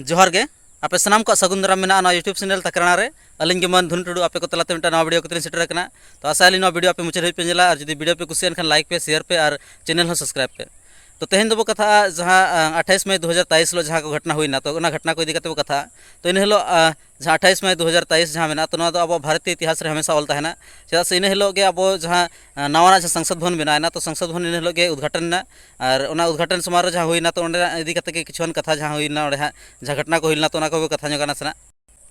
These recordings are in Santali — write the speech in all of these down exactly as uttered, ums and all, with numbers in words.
ᱡᱚᱦᱟᱨ ᱜᱮ, ᱟᱯᱮ ᱥᱟᱱᱟᱢ ᱠᱚᱣᱟᱜ ᱥᱟᱹᱜᱩᱱ ᱫᱟᱨᱟᱢ ᱢᱮᱱᱟᱜᱼᱟ ᱱᱚᱣᱟ YouTube channel ᱛᱟᱠᱨᱟᱱᱟ ᱨᱮ᱾ ᱟᱹᱞᱤᱧ ᱜᱮ ᱢᱟᱹᱱ ᱫᱷᱩᱱ ᱴᱩᱰᱩ ᱟᱯᱮ ᱠᱚ ᱛᱟᱞᱟᱛᱮ ᱢᱤᱫᱴᱟᱝ ᱱᱟᱣᱟ video ᱠᱟᱛᱮ ᱞᱤᱧ ᱥᱮᱴᱮᱨ ᱟᱠᱟᱱᱟ᱾ ᱛᱚ ᱟᱥᱟᱭᱟᱞᱤᱧ ᱱᱚᱣᱟ video ᱟᱯᱮ ᱢᱩᱪᱟᱹᱫ ᱦᱟᱹᱵᱤᱡ ᱯᱮ ᱧᱮᱞᱟ, ᱟᱨ ᱡᱩᱫᱤ video ᱯᱮ ᱠᱩᱥᱤᱭᱟᱜ ᱠᱷᱟᱱ like ᱯᱮ, share ᱯᱮ ᱟᱨ channel ᱦᱚᱸ subscribe ᱯᱮ᱾ ᱛᱚ ᱛᱮᱦᱮᱧ ᱫᱚᱵᱚ ᱠᱟᱛᱷᱟᱜᱼᱟ ᱡᱟᱦᱟᱸ ᱟᱴᱷᱟᱭᱤᱥ ᱢᱟᱭ ᱫᱩ ᱦᱟᱡᱟᱨ ᱛᱮᱭᱤᱥ ᱦᱤᱞᱳᱜ ᱡᱟᱦᱟᱸ ᱠᱚ ᱜᱷᱚᱴᱚᱱᱟ ᱦᱩᱭᱱᱟ, ᱛᱚ ᱚᱱᱟ ᱜᱷᱚᱴᱚᱱᱟ ᱠᱚ ᱤᱫᱤ ᱠᱟᱛᱮ ᱵᱚ ᱠᱟᱛᱷᱟᱜᱼᱟ᱾ ᱛᱚ ᱤᱱᱟᱹ ᱦᱤᱞᱳᱜ ᱡᱟᱦᱟᱸ ᱟᱴᱷᱟᱭᱤᱥ ᱢᱟᱭ ᱫᱩ ᱦᱟᱡᱟᱨ ᱛᱮᱭᱤᱥ ᱡᱟᱦᱟᱸ ᱢᱮᱱᱟᱜᱼᱟ, ᱛᱚ ᱱᱚᱣᱟ ᱫᱚ ᱟᱵᱚ ᱵᱷᱟᱨᱚᱛᱤᱭᱚ ᱤᱛᱤᱦᱟᱥ ᱨᱮ ᱦᱟᱢᱮᱥᱟ ᱚᱞ ᱛᱟᱦᱮᱱᱟ᱾ ᱪᱮᱫᱟᱜ ᱥᱮ ᱤᱱᱟᱹ ᱦᱤᱞᱳᱜ ᱜᱮ ᱟᱵᱚ ᱡᱟᱦᱟᱸ ᱱᱟᱣᱟᱱᱟᱜ ᱡᱟᱦᱟᱸ ᱥᱚᱝᱥᱚᱫ ᱵᱷᱚᱵᱚᱱ ᱵᱮᱱᱟᱣ ᱮᱱᱟ, ᱛᱚ ᱥᱚᱝᱥᱚᱫ ᱵᱷᱚᱵᱚᱱ ᱤᱱᱟᱹ ᱦᱤᱞᱳᱜ ᱜᱮ ᱩᱫᱽᱜᱷᱟᱴᱚᱱ ᱮᱱᱟ᱾ ᱟᱨ ᱚᱱᱟ ᱩᱫᱽᱜᱷᱟᱴᱚᱱ ᱥᱚᱢᱟᱨᱳᱦ ᱨᱮ ᱡᱟᱦᱟᱸ ᱦᱩᱭᱱᱟ, ᱛᱚ ᱚᱸᱰᱮᱱᱟᱜ ᱤᱫᱤ ᱠᱟᱛᱮ ᱜᱮ ᱠᱤᱪᱷᱩᱜᱟᱱ ᱠᱟᱛᱷᱟ ᱡᱟᱦᱟᱸ ᱦᱩᱭᱱᱟ ᱚᱸᱰᱮ ᱦᱟᱸᱜ, ᱡᱟᱦᱟᱸ ᱜᱷᱚᱴᱚᱱᱟ ᱠᱚ ᱦᱩᱭ ᱞᱮᱱᱟ, ᱛᱚ ᱚᱱᱟ ᱠᱚᱜᱮ ᱠᱟᱛᱷᱟ ᱧᱚᱜᱟ ᱱᱟᱥᱮᱱᱟᱜ᱾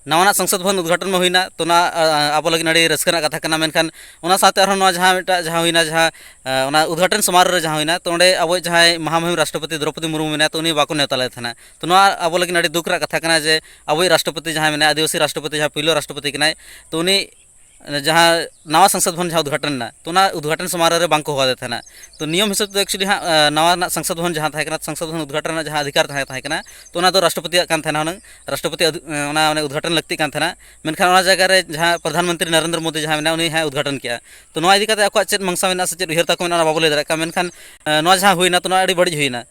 ᱱᱟᱣᱟᱱᱟᱜ ᱥᱚᱝᱥᱚᱫ ᱵᱷᱚᱵᱚᱱ ᱩᱫᱽᱜᱷᱟᱴᱚᱱ ᱢᱟ ᱦᱩᱭᱱᱟ, ᱛᱚ ᱚᱱᱟ ᱟᱵᱚ ᱞᱟᱹᱜᱤᱫ ᱟᱹᱰᱤ ᱨᱟᱹᱥᱠᱟᱹ ᱨᱮᱱᱟᱜ ᱠᱟᱛᱷᱟ ᱠᱟᱱᱟ᱾ ᱢᱮᱱᱠᱷᱟᱱ ᱚᱱᱟ ᱥᱟᱶᱛᱮ ᱟᱨᱦᱚᱸ ᱱᱚᱣᱟ ᱡᱟᱦᱟᱸ ᱢᱤᱫᱴᱟᱜ ᱡᱟᱦᱟᱸ ᱦᱩᱭᱱᱟ, ᱡᱟᱦᱟᱸ ᱚᱱᱟ ᱩᱫᱽᱜᱷᱟᱴᱚᱱ ᱥᱚᱢᱟᱨᱳᱦ ᱨᱮ ᱡᱟᱦᱟᱸ ᱦᱩᱭᱱᱟ, ᱛᱚ ᱚᱸᱰᱮ ᱟᱵᱚᱭᱤᱡ ᱡᱟᱦᱟᱸᱭ ᱢᱚᱦᱟᱢᱩᱦᱤᱢ ᱨᱟᱥᱴᱨᱚᱯᱚᱛᱤ ᱫᱨᱚᱣᱯᱚᱫᱤ ᱢᱩᱨᱢᱩ ᱢᱮᱱᱟᱭᱟ, ᱛᱚ ᱩᱱᱤ ᱵᱟᱠᱚ ᱱᱮᱣᱛᱟ ᱞᱮᱫᱮ ᱛᱟᱦᱮᱱᱟ᱾ ᱛᱚ ᱱᱚᱣᱟ ᱟᱵᱚ ᱞᱟᱹᱜᱤᱫ ᱟᱹᱰᱤ ᱫᱩᱠ ᱨᱮᱱᱟᱜ ᱠᱟᱛᱷᱟ ᱠᱟᱱᱟ ᱡᱮ ᱟᱵᱚᱭᱤᱡ ᱨᱟᱥᱴᱨᱚᱯᱚᱛᱤ ᱡᱟᱦᱟᱸᱭ ᱢᱮᱱᱟᱭᱟ, ᱟᱹᱫᱤᱵᱟᱹᱥᱤ ᱨᱟᱥᱴᱨᱚᱯᱚᱛᱤ ᱡᱟᱦᱟᱸᱭ ᱯᱩᱭᱞᱩ ᱨᱟᱥᱴᱨᱚᱯᱚᱛᱤ ᱠᱟᱱᱟᱭ, ᱛᱚ ᱩᱱᱤ ᱡᱟᱦᱟᱸ ᱱᱟᱣᱟ ᱥᱚᱝᱥᱚᱫ ᱵᱷᱚᱵᱚᱱ ᱡᱟᱦᱟᱸ ᱩᱫᱽᱜᱷᱟᱴᱚᱱ ᱮᱱᱟ, ᱛᱚ ᱚᱱᱟ ᱩᱫᱽᱜᱷᱟᱴᱚᱱ ᱥᱚᱢᱟᱨᱳᱦ ᱨᱮ ᱵᱟᱝ ᱠᱚ ᱦᱚᱦᱚ ᱟᱫᱮ ᱛᱟᱦᱮᱱᱟ᱾ ᱛᱚ ᱱᱤᱭᱚᱢ ᱦᱤᱥᱟᱹᱵ ᱛᱮ actually ᱦᱟᱸᱜ ᱱᱟᱣᱟ ᱨᱮᱱᱟᱜ ᱥᱚᱝᱥᱚᱫ ᱵᱷᱚᱵᱚᱱ ᱡᱟᱦᱟᱸ ᱛᱟᱦᱮᱸ ᱠᱟᱱᱟ, ᱥᱚᱝᱥᱚᱫ ᱵᱷᱚᱵᱚᱱ ᱩᱫᱽᱜᱷᱟᱴᱚᱱ ᱨᱮᱱᱟᱜ ᱡᱟᱦᱟᱸ ᱚᱫᱷᱤᱠᱟᱨ ᱛᱟᱦᱮᱸ ᱛᱟᱦᱮᱸ ᱠᱟᱱᱟ, ᱛᱚ ᱚᱱᱟ ᱫᱚ ᱨᱟᱥᱴᱨᱚᱯᱚᱛᱤᱭᱟᱜ ᱠᱟᱱ ᱛᱟᱦᱮᱱᱟ ᱦᱩᱱᱟᱹᱝ, ᱨᱟᱥᱴᱨᱚᱯᱚᱛᱤ ᱚᱱᱟ ᱚᱱᱮ ᱩᱫᱽᱜᱷᱟᱴᱚᱱ ᱞᱟᱹᱠᱛᱤᱜ ᱠᱟᱱ ᱛᱟᱦᱮᱱᱟ᱾ ᱢᱮᱱᱠᱷᱟᱱ ᱚᱱᱟ ᱡᱟᱭᱜᱟ ᱨᱮ ᱡᱟᱦᱟᱸ ᱯᱨᱚᱫᱷᱟᱱ ᱢᱚᱱᱛᱨᱤ ᱱᱚᱨᱮᱱᱫᱨᱚ ᱢᱳᱫᱤ ᱡᱟᱦᱟᱸ ᱢᱮᱱᱟᱭᱟ, ᱩᱱᱤ ᱦᱟᱸᱜ ᱩᱫᱽᱜᱷᱟᱴᱚᱱ ᱠᱮᱜᱼᱟ᱾ ᱛᱚ ᱱᱚᱣᱟ ᱤᱫᱤ ᱠᱟᱛᱮ ᱟᱠᱚᱣᱟᱜ ᱪᱮᱫ ᱢᱟᱝᱥᱟ ᱢᱮᱱᱟᱜᱼᱟ ᱥᱮ ᱪᱮᱫ ᱩᱭᱦᱟᱹᱨ ᱛᱟᱠᱚ ᱢᱮᱱᱟᱜᱼᱟ, ᱚᱱᱟ ᱵᱟᱵᱚ ᱞᱟᱹᱭ ᱫᱟᱲᱮᱭᱟᱜ ᱠᱟᱱᱟ᱾ ᱢᱮᱱᱠᱷᱟᱱ ᱱᱚᱣᱟ ᱡᱟᱦᱟᱸ ᱦᱩᱭᱱᱟ, ᱛᱚ ᱱᱚᱣᱟ ᱟᱹᱰᱤ ᱵᱟᱹᱲᱤᱡ ᱦᱩᱭᱱᱟ᱾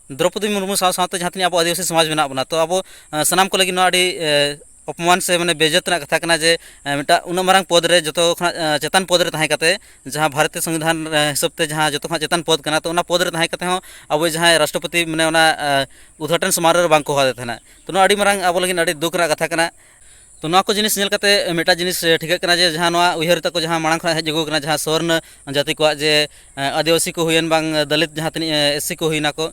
ᱫᱨᱚᱣᱯᱚᱫᱤ ᱢᱩᱨᱢᱩ ᱥᱟᱶ ᱥᱟᱶᱛᱮ ᱡᱟᱦᱟᱸ ᱛᱤᱱᱟᱹᱜ ᱟᱵᱚ ᱟᱹᱫᱤᱵᱟᱹᱥᱤ ᱥᱚᱢᱟᱡᱽ ᱢᱮᱱᱟᱜ ᱵᱚᱱᱟ, ᱛᱚ ᱟᱵᱚ ᱥᱟᱱᱟᱢ ᱠᱚ ᱞᱟᱹᱜᱤᱫ ᱱᱚᱣᱟ ᱟᱹᱰᱤ ᱚᱯᱚᱢᱟᱱ ᱥᱮ ᱢᱟᱱᱮ ᱵᱮᱡᱮᱛ ᱨᱮᱱᱟᱜ ᱠᱟᱛᱷᱟ ᱠᱟᱱᱟ ᱡᱮ ᱢᱤᱫᱴᱟᱝ ᱩᱱᱟᱹᱜ ᱢᱟᱨᱟᱝ ᱯᱚᱫᱽ ᱨᱮ, ᱡᱚᱛᱚ ᱠᱷᱚᱱᱟᱜ ᱪᱮᱛᱟᱱ ᱯᱚᱫᱽ ᱨᱮ ᱛᱟᱦᱮᱸ ᱠᱟᱛᱮ, ᱡᱟᱦᱟᱸ ᱵᱷᱟᱨᱚᱛᱤᱭᱚ ᱥᱚᱝᱵᱤᱫᱷᱟᱱ ᱦᱤᱥᱟᱹᱵ ᱛᱮ ᱡᱟᱦᱟᱸ ᱡᱚᱛᱚ ᱠᱷᱚᱱᱟᱜ ᱪᱮᱛᱟᱱ ᱯᱚᱫᱽ ᱠᱟᱱᱟ, ᱛᱚ ᱚᱱᱟ ᱯᱚᱫᱽ ᱨᱮ ᱛᱟᱦᱮᱸ ᱠᱟᱛᱮ ᱦᱚᱸ ᱟᱵᱚ ᱡᱟᱦᱟᱸᱭ ᱨᱟᱥᱴᱨᱚᱯᱚᱛᱤ ᱢᱟᱱᱮ ᱚᱱᱟ ᱩᱫᱽᱜᱷᱟᱴᱚᱱ ᱥᱚᱢᱟᱨᱳᱦ ᱨᱮ ᱵᱟᱝ ᱠᱚ ᱦᱚᱦᱚ ᱟᱫᱮ ᱛᱟᱦᱮᱱᱟ᱾ ᱛᱚ ᱱᱚᱣᱟ ᱟᱹᱰᱤ ᱢᱟᱨᱟᱝ ᱟᱵᱚ ᱞᱟᱹᱜᱤᱫ ᱟᱹᱰᱤ ᱫᱩᱠ ᱨᱮᱱᱟᱜ ᱠᱟᱛᱷᱟ ᱠᱟᱱᱟ᱾ ᱛᱚ ᱱᱚᱣᱟ ᱠᱚ ᱡᱤᱱᱤᱥ ᱧᱮᱞ ᱠᱟᱛᱮ ᱢᱤᱫᱴᱟᱝ ᱡᱤᱱᱤᱥ ᱴᱷᱤᱠᱟᱹᱜ ᱠᱟᱱᱟ ᱡᱮ ᱡᱟᱦᱟᱸ ᱱᱚᱣᱟ ᱩᱭᱦᱟᱹᱨ ᱛᱟᱠᱚ ᱡᱟᱦᱟᱸ ᱢᱟᱲᱟᱝ ᱠᱷᱚᱱᱟᱜ ᱦᱮᱡ ᱟᱹᱜᱩ ᱟᱠᱟᱱᱟ, ᱡᱟᱦᱟᱸ ᱥᱚᱨᱱᱚ ᱡᱟᱹᱛᱤ ᱠᱚᱣᱟᱜ ᱡᱮ ᱟᱹᱫᱤᱵᱟᱹᱥᱤ ᱠᱚ ᱦᱩᱭᱮᱱ ᱵᱟᱝ ᱫᱟᱹᱞᱤᱛ ᱡᱟᱦᱟᱸ ᱛᱤᱱᱟᱹᱜ SC ᱠᱚ ᱦᱩᱭᱱᱟ ᱠᱚ,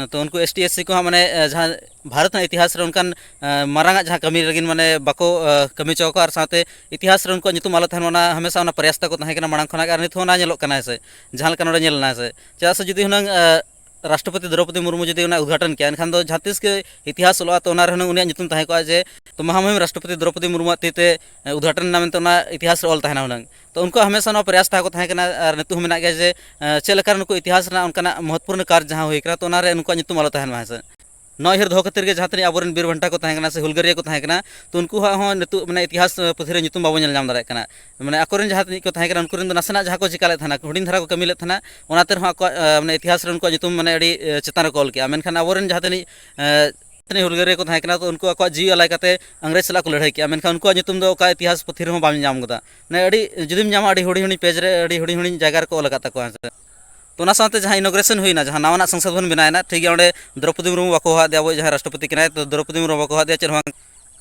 ᱛᱚ ᱩᱱᱠᱩ ST SC ᱠᱚᱦᱚᱸ ᱢᱟᱱᱮ ᱡᱟᱦᱟᱸ ᱵᱷᱟᱨᱚᱛ ᱨᱮᱱᱟᱜ ᱤᱛᱤᱦᱟᱥ ᱨᱮ ᱚᱱᱠᱟᱱ ᱢᱟᱨᱟᱝ ᱟᱜ ᱡᱟᱦᱟᱸ ᱠᱟᱹᱢᱤ ᱞᱟᱹᱜᱤᱫ ᱢᱟᱱᱮ ᱵᱟᱠᱚ ᱠᱟᱹᱢᱤ ᱦᱚᱪᱚ ᱟᱠᱚᱣᱟ, ᱟᱨ ᱥᱟᱶᱛᱮ ᱤᱛᱤᱦᱟᱥ ᱨᱮ ᱩᱱᱠᱩᱣᱟᱜ ᱧᱩᱛᱩᱢ ᱟᱞᱚ ᱛᱟᱦᱮᱱ, ᱚᱱᱟ ᱦᱟᱢᱮᱥᱟ ᱚᱱᱟ ᱯᱨᱚᱭᱟᱥ ᱛᱟᱠᱚ ᱛᱟᱦᱮᱸ ᱠᱟᱱᱟ ᱢᱟᱲᱟᱝ ᱠᱷᱚᱱᱟᱜ, ᱟᱨ ᱱᱤᱛ ᱦᱚᱸ ᱚᱱᱟ ᱧᱮᱞᱚᱜ ᱠᱟᱱᱟ, ᱦᱮᱸ ᱥᱮ? ᱡᱟᱦᱟᱸ ᱞᱮᱠᱟ ᱱᱚᱰᱮ ᱧᱮᱞ ᱮᱱᱟ, ᱦᱮᱸ ᱥᱮ? ᱪᱮᱫᱟᱜ ᱥᱮ ᱡᱩᱫᱤ ᱦᱩᱱᱟᱹᱝ ᱨᱟᱥᱴᱨᱚᱯᱚᱛᱤ ᱫᱨᱚᱣᱯᱚᱫᱤ ᱢᱩᱨᱢᱩ ᱡᱩᱫᱤ ᱚᱱᱟ ᱩᱫᱽᱜᱷᱟᱴᱚᱱ ᱠᱮᱭᱟ, ᱮᱱᱠᱷᱟᱱ ᱫᱚ ᱡᱟᱦᱟᱸ ᱛᱤᱥ ᱜᱮ ᱤᱛᱤᱦᱟᱥ ᱚᱞᱚᱜᱼᱟ, ᱛᱚ ᱚᱱᱟ ᱨᱮ ᱦᱩᱱᱟᱹᱝ ᱩᱱᱤᱭᱟᱜ ᱧᱩᱛᱩᱢ ᱛᱟᱦᱮᱸ ᱠᱚᱜᱼᱟ ᱡᱮ ᱛᱚ ᱢᱚᱦᱟᱢᱩᱦᱤᱢ ᱨᱟᱥᱴᱨᱚᱯᱚᱛᱤ ᱫᱨᱚᱣᱯᱚᱫᱤ ᱢᱩᱨᱢᱩᱣᱟᱜ ᱛᱤ ᱛᱮ ᱩᱫᱽᱜᱷᱟᱴᱚᱱ ᱮᱱᱟ ᱢᱮᱱᱛᱮ ᱚᱱᱟ ᱤᱛᱤᱦᱟᱥ ᱨᱮ ᱚᱞ ᱛᱟᱦᱮᱱᱟ ᱦᱩᱱᱟᱹᱝ᱾ ᱛᱚ ᱩᱱᱠᱩᱣᱟᱜ ᱦᱟᱢᱮᱥᱟ ᱱᱚᱣᱟ ᱯᱨᱚᱭᱟᱥ ᱛᱟᱦᱮᱸ ᱠᱚ ᱛᱟᱦᱮᱸ ᱠᱟᱱᱟ, ᱟᱨ ᱱᱤᱛᱚᱜ ᱦᱚᱸ ᱢᱮᱱᱟᱜ ᱜᱮᱭᱟ ᱡᱮ ᱪᱮᱫ ᱞᱮᱠᱟ ᱱᱩᱠᱩ ᱤᱛᱤᱦᱟᱥ ᱨᱮᱱᱟᱜ ᱚᱱᱠᱟᱱᱟᱜ ᱢᱚᱦᱚᱛᱯᱩᱨᱱᱚ ᱠᱟᱨᱡᱽ ᱡᱟᱦᱟᱸ ᱦᱩᱭ ᱠᱟᱱᱟ, ᱛᱚ ᱚᱱᱟ ᱨᱮ ᱱᱩᱠᱩᱣᱟᱜ ᱧᱩᱛᱩᱢ ᱟᱞᱚ ᱛᱟᱦᱮᱱ ᱢᱟ, ᱦᱮᱸ ᱥᱮ? ᱱᱚᱣᱟ ᱩᱭᱦᱟᱹᱨ ᱫᱚᱦᱚ ᱠᱷᱟᱹᱛᱤᱨ ᱜᱮ ᱡᱟᱦᱟᱸ ᱛᱤᱱᱟᱹᱜ ᱟᱵᱚᱨᱮᱱ ᱵᱤᱨ ᱵᱟᱱᱴᱟ ᱠᱚ ᱛᱟᱦᱮᱸ ᱠᱟᱱᱟ ᱥᱮ ᱦᱩᱞᱜᱟᱹᱨᱤᱭᱟᱹ ᱠᱚ ᱛᱟᱦᱮᱸ ᱠᱟᱱᱟ, ᱛᱚ ᱩᱱᱠᱩᱣᱟᱜ ᱦᱚᱸ ᱱᱤᱛᱚᱜ ᱢᱟᱱᱮ ᱤᱛᱤᱦᱟᱥ ᱯᱩᱛᱷᱤ ᱨᱮ ᱧᱩᱛᱩᱢ ᱵᱟᱵᱚᱱ ᱧᱮᱞ ᱧᱟᱢ ᱫᱟᱲᱮᱭᱟᱜ ᱠᱟᱱᱟ᱾ ᱢᱟᱱᱮ ᱟᱠᱚᱨᱮᱱ ᱡᱟᱦᱟᱸ ᱛᱤᱱᱟᱹᱜ ᱠᱚ ᱛᱟᱦᱮᱸ ᱠᱟᱱᱟ, ᱩᱱᱠᱩ ᱨᱮᱱ ᱫᱚ ᱱᱟᱥᱮᱱᱟᱜ ᱡᱟᱦᱟᱸ ᱠᱚ ᱪᱤᱠᱟ ᱞᱮᱫ ᱛᱟᱦᱮᱱᱟ, ᱦᱩᱰᱤᱧ ᱫᱷᱟᱨᱟ ᱠᱚ ᱠᱟᱹᱢᱤ ᱞᱮᱫ ᱛᱟᱦᱮᱱᱟ, ᱚᱱᱟ ᱛᱮ ᱨᱮᱦᱚᱸ ᱟᱠᱚᱣᱟᱜ ᱢᱟᱱᱮ ᱤᱛᱤᱦᱟᱥ ᱨᱮ ᱩᱱᱠᱩᱣᱟᱜ ᱧᱩᱛᱩᱢ ᱢᱟᱱᱮ ᱟᱹᱰᱤ ᱪᱮᱛᱟᱱ ᱨᱮᱠᱚ ᱚᱞ ᱠᱮᱜᱼᱟ᱾ ᱢᱮᱱᱠᱷᱟᱱ ᱟᱵᱚᱨᱮᱱ ᱡᱟᱦᱟᱸ ᱛᱤᱱᱟᱹᱜ ᱨᱤᱱᱤᱡ ᱦᱩᱞᱜᱟᱹᱨᱤᱭᱟᱹ ᱠᱚ ᱛᱟᱦᱮᱸ ᱠᱟᱱᱟ, ᱛᱚ ᱩᱱᱠᱩ ᱟᱠᱚᱣᱟᱜ ᱡᱤᱣᱤ ᱟᱞᱟᱭ ᱠᱟᱛᱮ ᱤᱝᱨᱮᱡᱽ ᱥᱟᱞᱟᱜ ᱠᱚ ᱞᱟᱹᱲᱦᱟᱹᱭ ᱠᱮᱜᱼᱟ, ᱢᱮᱱᱠᱷᱟᱱ ᱩᱱᱠᱩᱣᱟᱜ ᱧᱩᱛᱩᱢ ᱫᱚ ᱚᱠᱟ ᱤᱛᱤᱦᱟᱥ ᱯᱩᱛᱷᱤ ᱨᱮᱦᱚᱸ ᱵᱟᱢ ᱧᱟᱢ ᱜᱚᱫᱟ᱾ ᱢᱟᱱᱮ ᱟᱹᱰᱤ ᱡᱩᱫᱤᱢ ᱧᱟᱢᱟ, ᱟᱹᱰᱤ ᱦᱩᱰᱤᱧ ᱦᱩᱰᱤᱧ ᱡᱟᱭᱜᱟ ᱨᱮᱠᱚ ᱚᱞ ᱟᱠᱟᱫ ᱛᱟᱠᱚᱣᱟ, ᱦᱮᱸ ᱥᱮ᱾ ᱛᱚ ᱚᱱᱟ ᱥᱟᱶᱛᱮ ᱡᱟᱦᱟᱸ inauguration ᱦᱩᱭᱱᱟ, ᱡᱟᱦᱟᱸ ᱱᱟᱣᱟᱱᱟᱜ ᱥᱚᱝᱥᱚᱫ ᱵᱷᱚᱵᱚᱱ ᱵᱮᱱᱟᱣ ᱮᱱᱟ, ᱴᱷᱤᱠ ᱜᱮᱭᱟ, ᱚᱸᱰᱮ ᱫᱨᱚᱯᱚᱫᱤ ᱢᱩᱨᱢᱩ ᱵᱟᱠᱚ ᱦᱚᱦᱚᱣᱟᱫᱮᱭᱟ, ᱟᱵᱚᱭᱤᱡ ᱡᱟᱦᱟᱸᱭ ᱨᱟᱥᱴᱨᱚᱯᱚᱛᱤ ᱠᱟᱱᱟᱭ, ᱛᱚ ᱫᱨᱚᱯᱚᱫᱤ ᱢᱩᱨᱢᱩ ᱵᱟᱠᱚ ᱦᱚᱦᱚᱣᱟᱫᱮᱭᱟ ᱪᱮᱫ ᱦᱚᱸ᱾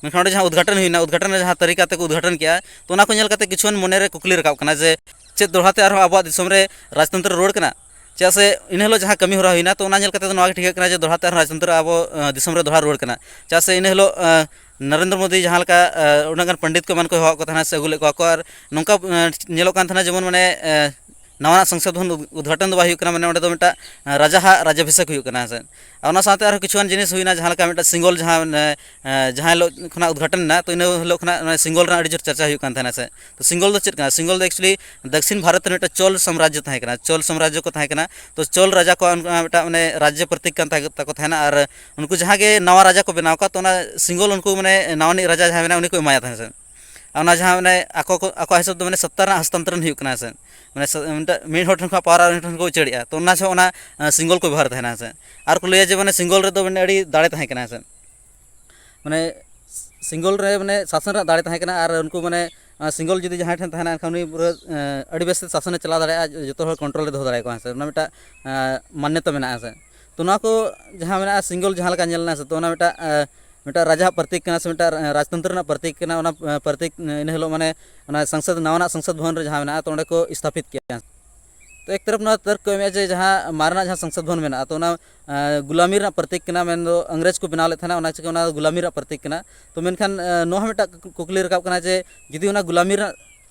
ᱢᱮᱱᱠᱷᱟᱱ ᱚᱸᱰᱮ ᱡᱟᱦᱟᱸ ᱩᱫᱽᱜᱷᱟᱴᱚᱱ ᱦᱩᱭᱱᱟ, ᱩᱫᱽᱜᱷᱟᱴᱚᱱ ᱨᱮ ᱡᱟᱦᱟᱸ ᱛᱟᱹᱨᱤᱠᱟ ᱛᱮᱠᱚ ᱩᱫᱽᱜᱷᱟᱴᱚᱱ ᱠᱮᱜᱼᱟ, ᱛᱚ ᱚᱱᱟ ᱠᱚ ᱧᱮᱞ ᱠᱟᱛᱮ ᱠᱤᱪᱷᱩᱜᱟᱱ ᱢᱚᱱᱮ ᱨᱮ ᱠᱩᱠᱞᱤ ᱨᱟᱠᱟᱵ ᱠᱟᱱᱟ ᱡᱮ ᱪᱮᱫ ᱫᱚᱦᱲᱟ ᱛᱮ ᱟᱨᱦᱚᱸ ᱟᱵᱚᱣᱟᱜ ᱫᱤᱥᱚᱢ ᱨᱮ ᱨᱟᱡᱽᱛᱚᱱᱛᱨᱚ ᱨᱩᱣᱟᱹᱲ ᱠᱟᱱᱟ? ᱪᱮᱫᱟᱜ ᱥᱮ ᱤᱱᱟᱹ ᱦᱤᱞᱳᱜ ᱡᱟᱦᱟᱸ ᱠᱟᱹᱢᱤ ᱦᱚᱨᱟ ᱦᱩᱭᱱᱟ, ᱛᱚ ᱚᱱᱟ ᱧᱮᱞ ᱠᱟᱛᱮ ᱫᱚ ᱱᱚᱣᱟ ᱜᱮ ᱴᱷᱤᱠᱟᱹᱜ ᱠᱟᱱᱟ ᱡᱮ ᱫᱚᱦᱲᱟ ᱛᱮ ᱟᱨᱦᱚᱸ ᱨᱟᱡᱽᱛᱚᱱᱛᱨᱚ ᱟᱵᱚ, ᱟᱸ, ᱫᱤᱥᱚᱢ ᱨᱮ ᱫᱚᱦᱲᱟ ᱨᱩᱣᱟᱹᱲ ᱠᱟᱱᱟ᱾ ᱪᱮᱫᱟᱜ ᱥᱮ ᱤᱱᱟᱹ ᱦᱤᱞᱳᱜ, ᱟᱸ, ᱱᱚᱨᱮᱱᱫᱨᱚ ᱢᱳᱫᱤ ᱡᱟᱦᱟᱸ ᱞᱮᱠᱟ, ᱟᱸ, ᱩᱱᱟᱹᱜ ᱜᱟᱱ ᱯᱚᱱᱰᱤᱛ ᱠᱚ ᱮᱢᱟᱱ ᱠᱚᱭ ᱦᱚᱦᱚᱣᱟᱫ ᱠᱚ ᱛᱟᱦᱮᱱᱟ ᱥᱮ ᱟᱹᱜᱩ ᱞᱮᱫ ᱠᱚᱣᱟ ᱠᱚ, ᱟᱨ ᱱᱚᱝᱠᱟ, ᱟᱸ, ᱧᱮᱞᱚᱜ ᱠᱟᱱ ᱛᱟᱦᱮᱱᱟ ᱡᱮᱢᱚᱱ ᱢᱟᱱᱮ, ᱟᱸ, ᱱᱟᱣᱟᱱᱟᱜ ᱥᱚᱝᱥᱚᱫ ᱵᱷᱚᱵᱚᱱ ᱩᱫ-, ᱩᱫᱽᱜᱷᱟᱴᱚᱱ ᱫᱚ ᱵᱟᱭ ᱦᱩᱭᱩᱜ ᱠᱟᱱᱟ, ᱢᱟᱱᱮ ᱚᱸᱰᱮ ᱫᱚ ᱢᱤᱫᱴᱟᱝ, ᱟᱸ, ᱨᱟᱡᱟ ᱦᱟᱜ ᱨᱟᱡᱽᱟᱵᱷᱤᱥᱮᱠ ᱦᱩᱭᱩᱜ ᱠᱟᱱᱟ, ᱦᱮᱸ ᱥᱮ᱾ ᱟᱨ ᱚᱱᱟ ᱥᱟᱶᱛᱮ ᱟᱨᱦᱚᱸ ᱠᱤᱪᱷᱩᱜᱟᱱ ᱡᱤᱱᱤᱥ ᱦᱩᱭᱱᱟ, ᱡᱟᱦᱟᱸ ᱞᱮᱠᱟ ᱢᱤᱫᱴᱟᱝ ᱥᱤᱝᱜᱚᱞ ᱡᱟᱦᱟᱸ, ᱟᱸ, ᱡᱟᱦᱟᱸ ᱦᱤᱞᱳᱜ ᱠᱷᱚᱱᱟᱜ ᱩᱫᱽᱜᱷᱟᱴᱚᱱ ᱮᱱᱟ, ᱛᱚ ᱤᱱᱟᱹ ᱦᱤᱞᱳᱜ ᱠᱷᱚᱱᱟᱜ ᱢᱟᱱᱮ ᱥᱤᱝᱜᱚᱞ ᱨᱮᱱᱟᱜ ᱟᱹᱰᱤ ᱡᱳᱨ ᱪᱟᱨᱪᱟ ᱦᱩᱭᱩᱜ ᱠᱟᱱ ᱛᱟᱦᱮᱱᱟ, ᱥᱮ᱾ ᱛᱚ ᱥᱤᱝᱜᱚᱞ ᱫᱚ ᱪᱮᱫ ᱠᱟᱱᱟ? ᱥᱤᱝᱜᱚᱞ ᱫᱚ actually ᱫᱚᱠᱠᱷᱤᱱ ᱵᱷᱟᱨᱚᱛ ᱨᱮ ᱢᱤᱫᱴᱟᱝ ᱪᱳᱞ ᱥᱟᱢᱨᱟᱡᱽᱡᱚ ᱛᱟᱦᱮᱸ ᱠᱟᱱᱟ, ᱪᱳᱞ ᱥᱟᱢᱨᱟᱡᱽᱡᱚ ᱠᱚ ᱛᱟᱦᱮᱸ ᱠᱟᱱᱟ᱾ ᱛᱚ ᱪᱳᱞ ᱨᱟᱡᱟ ᱠᱚᱣᱟᱜ ᱚᱱᱠᱟ ᱢᱤᱫᱴᱟᱝ ᱢᱟᱱᱮ ᱨᱟᱡᱽᱡᱚ ᱯᱨᱚᱛᱤᱠ ᱠᱟᱱ ᱛᱟᱠᱚ ᱛᱟᱦᱮᱱᱟ, ᱟᱨ ᱩᱱᱠᱩ ᱡᱟᱦᱟᱸ ᱜᱮ ᱱᱟᱣᱟ ᱨᱟᱡᱟ ᱠᱚ ᱵᱮᱱᱟᱣ ᱠᱚᱣᱟ, ᱛᱚ ᱚᱱᱟ ᱥᱤᱝᱜᱚᱞ ᱩᱱᱠᱩ ᱢᱟᱱᱮ ᱱᱟᱣᱟᱱᱤᱡ ᱨᱟᱡᱟ ᱡᱟᱦᱟᱸᱭ ᱢᱮᱱᱟᱭᱟ, ᱩᱱᱤ ᱠᱚ ᱮᱢᱟᱭᱟ ᱛᱟᱦᱮᱸᱫ, ᱥᱮ᱾ ᱟᱨ ᱚᱱᱟ ᱡᱟᱦᱟᱸ ᱢᱟᱱᱮ ᱟᱠᱚ ᱠᱚ, ᱟᱠᱚᱣᱟᱜ ᱦᱤᱥᱟᱹᱵ ᱫᱚ ᱢᱟᱱᱮ ᱥᱚᱛᱛᱟ ᱨᱮᱱᱟᱜ ᱦᱚᱥᱛᱟᱱᱛᱚᱨᱚᱱ ᱦᱩᱭᱩᱜ ᱠᱟᱱᱟ, ᱥᱮ᱾ ᱢᱟᱱᱮ ᱥᱚ-, ᱢᱤᱫᱴᱟᱝ ᱢᱤᱫ ᱦᱚᱲ ᱴᱷᱮᱱ ᱠᱷᱚᱱ power ᱟᱨ ᱢᱤᱫ ᱦᱚᱲ ᱴᱷᱮᱱ ᱠᱚ ᱩᱪᱟᱹᱲᱮᱜᱼᱟ, ᱛᱚ ᱚᱱᱟ ᱡᱚᱦᱚᱜ ᱚᱱᱟ, ᱟᱸ, ᱥᱤᱝᱜᱚᱞ ᱠᱚ ᱵᱮᱵᱚᱦᱟᱨ ᱛᱟᱦᱮᱱᱟ, ᱥᱮ᱾ ᱟᱨ ᱠᱚ ᱞᱟᱹᱭᱟ ᱡᱮ ᱢᱟᱱᱮ ᱥᱤᱝᱜᱚᱞ ᱨᱮᱫᱚ ᱢᱟᱱᱮ ᱟᱹᱰᱤ ᱫᱟᱲᱮ ᱛᱟᱦᱮᱸ ᱠᱟᱱᱟ, ᱥᱮ᱾ ᱢᱟᱱᱮ ᱥᱤᱝᱜᱚᱞ ᱨᱮ ᱢᱟᱱᱮ ᱥᱟᱥᱚᱱ ᱨᱮᱱᱟᱜ ᱫᱟᱲᱮ ᱛᱟᱦᱮᱸ ᱠᱟᱱᱟ, ᱟᱨ ᱩᱱᱠᱩ ᱢᱟᱱᱮ, ᱟᱸ, ᱥᱤᱝᱜᱚᱞ ᱡᱩᱫᱤ ᱡᱟᱦᱟᱸᱭ ᱴᱷᱮᱱ ᱛᱟᱦᱮᱱᱟ, ᱮᱱᱠᱷᱟᱱ ᱩᱱᱤ ᱯᱩᱨᱟᱹ, ᱟᱸ, ᱟᱹᱰᱤ ᱵᱮᱥ ᱛᱮ ᱥᱟᱥᱚᱱᱮ ᱪᱟᱞᱟᱣ ᱫᱟᱲᱮᱭᱟᱜᱼᱟ, ᱡᱚᱛᱚ ᱦᱚᱲ control ᱨᱮ ᱫᱚᱦᱚ ᱫᱟᱲᱮᱭᱟᱠᱚᱣᱟ, ᱦᱮᱸ ᱥᱮ, ᱚᱱᱟ ᱢᱤᱫᱴᱟᱝ, ᱟᱸ, ᱢᱟᱱᱱᱚᱛᱟ ᱢᱮᱱᱟᱜᱼᱟ, ᱦᱮᱸ ᱥᱮ᱾ ᱛᱚ ᱱᱚᱣᱟ ᱠᱚ ᱡᱟᱦᱟᱸ ᱢᱮᱱᱟᱜᱼᱟ, ᱥᱤᱝᱜᱚᱞ ᱡᱟᱦᱟᱸ ᱞᱮᱠᱟ ᱧᱮᱞ ᱮᱱᱟ, ᱥᱮ, ᱛᱚ ᱚᱱᱟ ᱢᱤᱫᱴᱟᱝ, ᱟᱸ, ᱢᱤᱫᱴᱟᱝ ᱨᱟᱡᱟᱣᱟᱜ ᱯᱨᱚᱛᱤᱠ ᱠᱟᱱᱟ, ᱥᱮ ᱢᱤᱫᱴᱟᱝ, ᱟᱸ, ᱨᱟᱡᱽᱛᱚᱱᱛᱨᱚ ᱨᱮᱱᱟᱜ ᱯᱨᱚᱛᱤᱠ ᱠᱟᱱᱟ᱾ ᱚᱱᱟ, ᱟᱸ, ᱯᱨᱚᱛᱤᱠ, ᱤᱱᱟᱹ ᱦᱤᱞᱳᱜ ᱢᱟᱱᱮ ᱚᱱᱟ ᱥᱚᱝᱥᱚᱫ, ᱱᱟᱣᱟᱱᱟᱜ ᱥᱚᱝᱥᱚᱫ ᱵᱷᱚᱵᱚᱱ ᱨᱮ ᱡᱟᱦᱟᱸ ᱢᱮᱱᱟᱜᱼᱟ, ᱛᱚ ᱚᱸᱰᱮ ᱠᱚ ᱥᱛᱷᱟᱯᱤᱛ ᱠᱮᱜᱼᱟ᱾ ᱛᱚ ᱮᱠ ᱛᱚᱨᱚᱯ ᱱᱚᱣᱟ ᱛᱚᱨᱠ ᱠᱚ ᱮᱢᱮᱜᱼᱟ ᱡᱮ ᱡᱟᱦᱟᱸ ᱢᱟᱨᱮᱱᱟᱜ ᱡᱟᱦᱟᱸ ᱥᱚᱝᱥᱚᱫ ᱵᱷᱚᱵᱚᱱ ᱢᱮᱱᱟᱜᱼᱟ, ᱛᱚ ᱚᱱᱟ, ᱟᱸ, ᱜᱩᱞᱟᱢᱤ ᱨᱮᱱᱟᱜ ᱯᱨᱚᱛᱤᱠ ᱠᱟᱱᱟ, ᱢᱮᱱᱫᱚ ᱤᱝᱨᱮᱡᱽ ᱠᱚ ᱵᱮᱱᱟᱣ ᱞᱮᱫ ᱛᱟᱦᱮᱱᱟ, ᱚᱱᱟ ᱪᱤᱠᱟᱹ ᱚᱱᱟ ᱜᱩᱞᱟᱢᱤ ᱨᱮᱱᱟᱜ ᱯᱨᱚᱛᱤᱠ ᱠᱟᱱᱟ᱾ ᱛᱚ ᱢᱮᱱᱠᱷᱟᱱ, ᱟᱸ, ᱱᱚᱣᱟ ᱦᱚᱸ ᱢᱤᱫᱴᱟᱝ ᱠᱩ-, ᱠᱩᱠᱞᱤ ᱨᱟᱠᱟᱵ ᱠᱟᱱᱟ ᱡᱮ ᱡᱩᱫᱤ ᱚᱱᱟ ᱜᱩᱞᱟᱢᱤ ᱨᱮᱱᱟᱜ,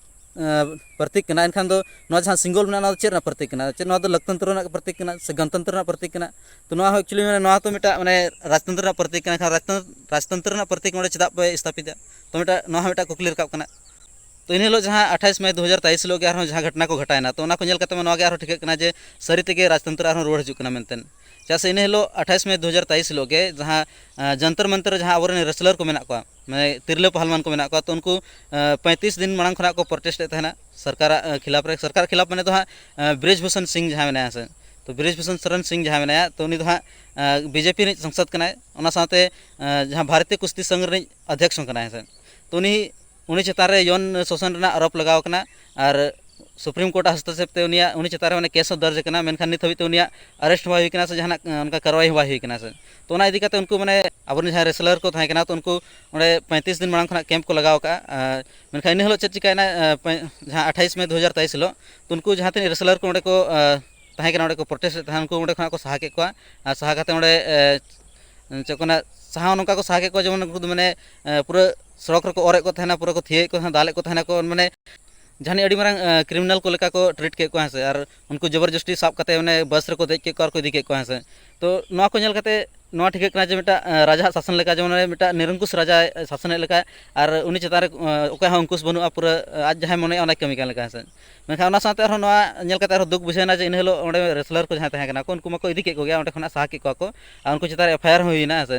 ᱟᱸ, ᱯᱨᱚᱛᱤᱠ ᱠᱟᱱᱟ, ᱮᱱᱠᱷᱟᱱ ᱫᱚ ᱱᱚᱣᱟ ᱡᱟᱦᱟᱸ ᱥᱤᱝᱜᱚᱞ ᱢᱮᱱᱟᱜᱼᱟ, ᱱᱚᱣᱟ ᱫᱚ ᱪᱮᱫ ᱨᱮᱱᱟᱜ ᱯᱨᱚᱛᱤᱠ ᱠᱟᱱᱟ? ᱪᱮᱫ ᱱᱚᱣᱟ ᱫᱚ ᱞᱳᱠᱛᱚᱱᱛᱨᱚ ᱨᱮᱱᱟᱜ ᱯᱨᱚᱛᱤᱠ ᱠᱟᱱᱟ ᱥᱮ ᱜᱚᱱᱛᱚᱱᱛᱨᱚ ᱨᱮᱱᱟᱜ ᱯᱨᱚᱛᱤᱠ ᱠᱟᱱᱟ? ᱛᱚ ᱱᱚᱣᱟ ᱦᱚᱸ actually ᱢᱟᱱᱮ ᱱᱚᱣᱟ ᱛᱚ ᱢᱤᱫᱴᱟᱝ ᱢᱟᱱᱮ ᱨᱟᱡᱽᱛᱚᱱᱛᱨᱚ ᱨᱮᱱᱟᱜ ᱯᱨᱚᱛᱤᱠ ᱠᱟᱱᱟ, ᱮᱱᱠᱷᱟᱱ ᱨᱟᱡᱽᱛᱚᱱ-, ᱨᱟᱡᱽᱛᱚᱱᱛᱨᱚ ᱨᱮᱱᱟᱜ ᱯᱨᱚᱛᱤᱠ ᱱᱚᱰᱮ ᱪᱮᱫᱟᱜ ᱯᱮ ᱥᱛᱷᱟᱯᱤᱛᱟ? ᱛᱚ ᱢᱤᱫᱴᱟᱝ, ᱱᱚᱣᱟ ᱦᱚᱸ ᱢᱤᱫᱴᱟᱝ ᱠᱩᱠᱞᱤ ᱨᱟᱠᱟᱵ ᱠᱟᱱᱟ᱾ ᱛᱚ ᱤᱱᱟᱹ ᱦᱤᱞᱳᱜ ᱡᱟᱦᱟᱸ ᱟᱴᱷᱟᱥ ᱢᱮ ᱫᱩ ᱦᱟᱡᱟᱨ ᱛᱮᱭᱤᱥ ᱦᱤᱞᱳᱜ ᱜᱮ ᱟᱨᱦᱚᱸ ᱡᱟᱦᱟᱸ ᱜᱷᱚᱴᱚᱱᱟ ᱠᱚ ᱜᱷᱚᱴᱟᱣᱮᱱᱟ, ᱛᱚ ᱚᱱᱟ ᱠᱚ ᱧᱮᱞ ᱠᱟᱛᱮ ᱢᱟ ᱱᱚᱣᱟ ᱜᱮ ᱟᱨᱦᱚᱸ ᱴᱷᱤᱠᱟᱹᱜ ᱠᱟᱱᱟ ᱡᱮ ᱥᱟᱹᱨᱤ ᱛᱮᱜᱮ ᱨᱟᱡᱽᱛᱚᱱᱛᱨᱚ ᱟᱨᱦᱚᱸ ᱨᱩᱣᱟᱹᱲ ᱦᱤᱡᱩᱜ ᱠᱟᱱᱟ ᱢᱮᱱᱛᱮ᱾ ᱪᱮᱫᱟᱜ ᱥᱮ ᱤᱱᱟᱹ ᱦᱤᱞᱳᱜ ᱟᱴᱷᱟᱥ ᱢᱮ ᱫᱩ ᱦᱟᱡᱟᱨ ᱛᱮᱭᱤᱥ ᱦᱤᱞᱳᱜ ᱜᱮ ᱡᱟᱦᱟᱸ, ᱟᱸ, ᱡᱚᱱᱛᱚᱨ ᱢᱚᱱᱛᱚᱨ ᱨᱮ ᱡᱟᱦᱟᱸ ᱟᱵᱚᱨᱮᱱ wrestler ᱠᱚ ᱢᱮᱱᱟᱜ ᱠᱚᱣᱟ, ᱢᱟᱱᱮ ᱛᱤᱨᱞᱟᱹ ᱯᱟᱦᱞᱣᱟᱱ ᱠᱚ ᱢᱮᱱᱟᱜ ᱠᱚᱣᱟ, ᱛᱚ ᱩᱱᱠᱩ, ᱟᱸ, ᱯᱚᱸᱭᱛᱨᱤᱥ ᱫᱤᱱ ᱢᱟᱲᱟᱝ ᱠᱷᱚᱱᱟᱜ ᱠᱚ protest ᱮᱫ ᱛᱟᱦᱮᱱᱟ ᱥᱚᱨᱠᱟᱨᱟᱜ, ᱟᱸ, ᱠᱷᱤᱞᱟᱯ ᱨᱮ᱾ ᱥᱚᱨᱠᱟᱨ ᱠᱷᱤᱞᱟᱯ ᱢᱟᱱᱮ ᱫᱚ ᱦᱟᱸᱜ, ᱟᱸ, ᱵᱨᱤᱡᱽ ᱵᱷᱩᱥᱚᱱ ᱥᱤᱝ ᱡᱟᱦᱟᱸᱭ ᱢᱮᱱᱟᱭᱟ ᱥᱮ, ᱛᱚ ᱵᱨᱤᱡᱽ ᱵᱷᱩᱥᱚᱱ ᱥᱚᱨᱚᱱ ᱥᱤᱝ ᱡᱟᱦᱟᱸᱭ ᱢᱮᱱᱟᱭᱟ, ᱛᱚ ᱩᱱᱤ ᱫᱚ ᱦᱟᱸᱜ ᱵᱤᱡᱮᱯᱤ ᱨᱤᱱᱤᱡ ᱥᱟᱝᱥᱚᱫ ᱠᱟᱱᱟᱭ, ᱚᱱᱟ ᱥᱟᱶᱛᱮ ᱡᱟᱦᱟᱸ ᱵᱷᱟᱨᱚᱛᱤᱭᱚ ᱠᱩᱥᱛᱤ ᱥᱚᱝᱜᱷ ᱨᱤᱱᱤᱡ ᱚᱫᱷᱭᱚᱠᱥ ᱦᱚᱸ ᱠᱟᱱᱟᱭ ᱦᱮᱸᱥᱮ᱾ ᱛᱚ ᱩᱱᱤ ᱩᱱᱤ ᱪᱮᱛᱟᱱ ᱨᱮ ᱭᱚᱱ ᱥᱳᱥᱚᱱ ᱨᱮᱱᱟᱜ ᱟᱨᱳᱯ ᱞᱟᱜᱟᱣ ᱟᱠᱟᱱᱟ᱾ ᱟᱨ ᱥᱩᱯᱨᱤᱢ ᱠᱳᱨᱴ ᱦᱚᱥᱛᱚᱠᱷᱮᱯ ᱛᱮ ᱩᱱᱤᱭᱟᱜ, ᱩᱱᱤ ᱪᱮᱛᱟᱱ ᱨᱮ ᱢᱟᱱᱮ ᱠᱮᱥ ᱦᱚᱸ ᱫᱚᱨᱡᱽ ᱟᱠᱟᱱᱟ, ᱢᱮᱱᱠᱷᱟᱱ ᱱᱤᱛ ᱦᱟᱹᱵᱤᱡ ᱛᱮ ᱩᱱᱤᱭᱟᱜ ᱟᱨᱮᱥᱴ ᱦᱚᱸ ᱵᱟᱭ ᱦᱩᱭ ᱠᱟᱱᱟ ᱥᱮ ᱡᱟᱦᱟᱱᱟᱜ ᱚᱱᱠᱟ ᱠᱟᱨᱣᱟᱭ ᱦᱚᱸ ᱵᱟᱭ ᱦᱩᱭ ᱠᱟᱱᱟ ᱥᱮ᱾ ᱛᱚ ᱚᱱᱟ ᱤᱫᱤ ᱠᱟᱛᱮ ᱩᱱᱠᱩ ᱢᱟᱱᱮ ᱟᱵᱚᱨᱮᱱ ᱡᱟᱦᱟᱸᱭ ᱨᱮᱥᱞᱟᱨ ᱠᱚ ᱛᱟᱦᱮᱸ ᱠᱟᱱᱟ, ᱛᱚ ᱩᱱᱠᱩ ᱚᱸᱰᱮ ᱯᱚᱸᱭᱛᱨᱤᱥ ᱫᱤᱱ ᱢᱟᱲᱟᱝ ᱠᱷᱚᱱᱟᱜ ᱠᱮᱢᱯ ᱠᱚ ᱞᱟᱜᱟᱣ ᱟᱠᱟᱫᱼᱟ᱾ ᱟᱨ ᱢᱮᱱᱠᱷᱟᱱ ᱤᱱᱟᱹ ᱦᱤᱞᱳᱜ ᱪᱮᱫ ᱪᱤᱠᱟᱹᱭᱮᱱᱟ, ᱟᱸ, ᱯᱮ-, ᱡᱟᱦᱟᱸ ᱟᱴᱷᱟᱭᱤᱥ ᱢᱮ ᱫᱩ ᱦᱟᱡᱟᱨ ᱛᱮᱭᱤᱥ ᱦᱤᱞᱳᱜ, ᱛᱚ ᱩᱱᱠᱩ ᱡᱟᱦᱟᱸ ᱛᱤᱱᱟᱹᱜ ᱨᱮᱥᱞᱟᱨ ᱠᱚ ᱚᱸᱰᱮ ᱠᱚ, ᱟᱸ, ᱛᱟᱦᱮᱸ ᱠᱟᱱᱟ, ᱚᱸᱰᱮ ᱠᱚ ᱯᱨᱚᱴᱮᱥᱴ ᱮᱫ ᱛᱟᱦᱮᱸᱫ, ᱩᱱᱠᱩ ᱚᱸᱰᱮ ᱠᱷᱚᱱᱟᱜ ᱠᱚ ᱥᱟᱦᱟ ᱠᱮᱫ ᱠᱚᱣᱟ᱾ ᱟᱨ ᱥᱟᱦᱟ ᱠᱟᱛᱮ ᱚᱸᱰᱮ, ᱮ, ᱪᱮᱫ ᱠᱚ ᱢᱮᱱᱟ, ᱥᱟᱦᱟ ᱱᱚᱝᱠᱟ ᱠᱚ ᱥᱟᱦᱟ ᱠᱮᱫ ᱠᱚᱣᱟ, ᱡᱮᱢᱚᱱ ᱩᱱᱠᱩ ᱫᱚ ᱢᱟᱱᱮ, ᱮ, ᱯᱩᱨᱟᱹ ᱥᱚᱲᱚᱠ ᱨᱮᱠᱚ ᱚᱨᱮᱫ ᱠᱚ ᱛᱟᱦᱮᱱᱟ, ᱯᱩᱨᱟᱹ ᱠᱚ ᱛᱷᱤᱭᱟᱹᱭᱮᱫ ᱠᱚ ᱛᱟᱦᱮᱱᱟ, ᱫᱟᱞᱮᱫ ᱠᱚ ᱛᱟᱦᱮᱱᱟ ᱠᱚ, ᱢᱟᱱᱮ ᱡᱟᱦᱟᱱᱤᱡ ᱟᱹᱰᱤ ᱢᱟᱨᱟᱝ, ᱮ, ᱠᱨᱤᱢᱤᱱᱟᱞ ᱠᱚ ᱞᱮᱠᱟ ᱠᱚ ᱴᱨᱤᱴ ᱠᱮᱫ ᱠᱚᱣᱟ, ᱦᱮᱸ ᱥᱮ᱾ ᱟᱨ ᱩᱱᱠᱩ ᱡᱚᱵᱚᱨᱡᱚᱥᱴᱤ ᱥᱟᱵ ᱠᱟᱛᱮ ᱚᱱᱮ ᱵᱟᱥ ᱨᱮᱠᱚ ᱫᱮᱡ ᱠᱮᱫ ᱠᱚᱣᱟ ᱟᱨ ᱠᱚ ᱤᱫᱤ ᱠᱮᱫ ᱠᱚᱣᱟ, ᱦᱮᱸ ᱥᱮ᱾ ᱛᱚ ᱱᱚᱣᱟ ᱠᱚ ᱧᱮᱞ ᱠᱟᱛᱮ ᱱᱚᱣᱟ ᱴᱷᱤᱠᱟᱹᱜ ᱠᱟᱱᱟ ᱡᱮ ᱢᱤᱫᱴᱟᱝ, ᱮ, ᱨᱟᱡᱟᱣᱟᱜ ᱥᱟᱥᱚᱱ ᱞᱮᱠᱟ, ᱡᱮᱢᱚᱱ ᱢᱤᱫᱴᱟᱝ ᱱᱤᱨᱚᱝᱠᱩᱥ ᱨᱟᱡᱟᱭ ᱥᱟᱥᱚᱱᱮᱫ ᱞᱮᱠᱟ, ᱟᱨ ᱩᱱᱤ ᱪᱮᱛᱟᱱ ᱨᱮ, ᱮ, ᱚᱠᱚᱭ ᱦᱚᱸ ᱚᱝᱠᱩᱥ ᱵᱟᱹᱱᱩᱜᱼᱟ, ᱯᱩᱨᱟᱹ, ᱮ, ᱟᱡ ᱡᱟᱦᱟᱸᱭ ᱢᱚᱱᱮᱭᱟ ᱚᱱᱟᱭ ᱠᱟᱹᱢᱤ ᱠᱟᱱ ᱞᱮᱠᱟ, ᱦᱮᱸ ᱥᱮ᱾ ᱢᱮᱱᱠᱷᱟᱱ ᱚᱱᱟ ᱥᱟᱶᱛᱮ ᱟᱨᱦᱚᱸ ᱱᱚᱣᱟ ᱧᱮᱞ ᱠᱟᱛᱮ ᱟᱨᱦᱚᱸ ᱫᱩᱠ ᱵᱩᱡᱷᱟᱹᱣᱮᱱᱟ ᱡᱮ ᱤᱱᱟᱹ ᱦᱤᱞᱳᱜ ᱚᱸᱰᱮ ᱨᱮᱥᱞᱟᱨ ᱠᱚ ᱡᱟᱦᱟᱸᱭ ᱛᱟᱦᱮᱸ ᱠᱟᱱᱟ ᱠᱚ, ᱩᱱᱠᱩ ᱢᱟᱠᱚ ᱤᱫᱤ ᱠᱮᱫ ᱠᱚᱜᱮᱭᱟ, ᱚᱸᱰᱮ ᱠᱷᱚᱱᱟᱜ ᱥᱟᱦᱟ ᱠᱮᱫ ᱠᱚᱣᱟ ᱠᱚ, ᱟᱨ ᱩᱱᱠᱩ ᱪᱮᱛᱟᱱ ᱨᱮ ᱮᱯᱷ ᱟᱭ ᱟᱨ ᱦᱚᱸ ᱦᱩᱭᱮᱱᱟ, ᱦᱮᱸ ᱥᱮ,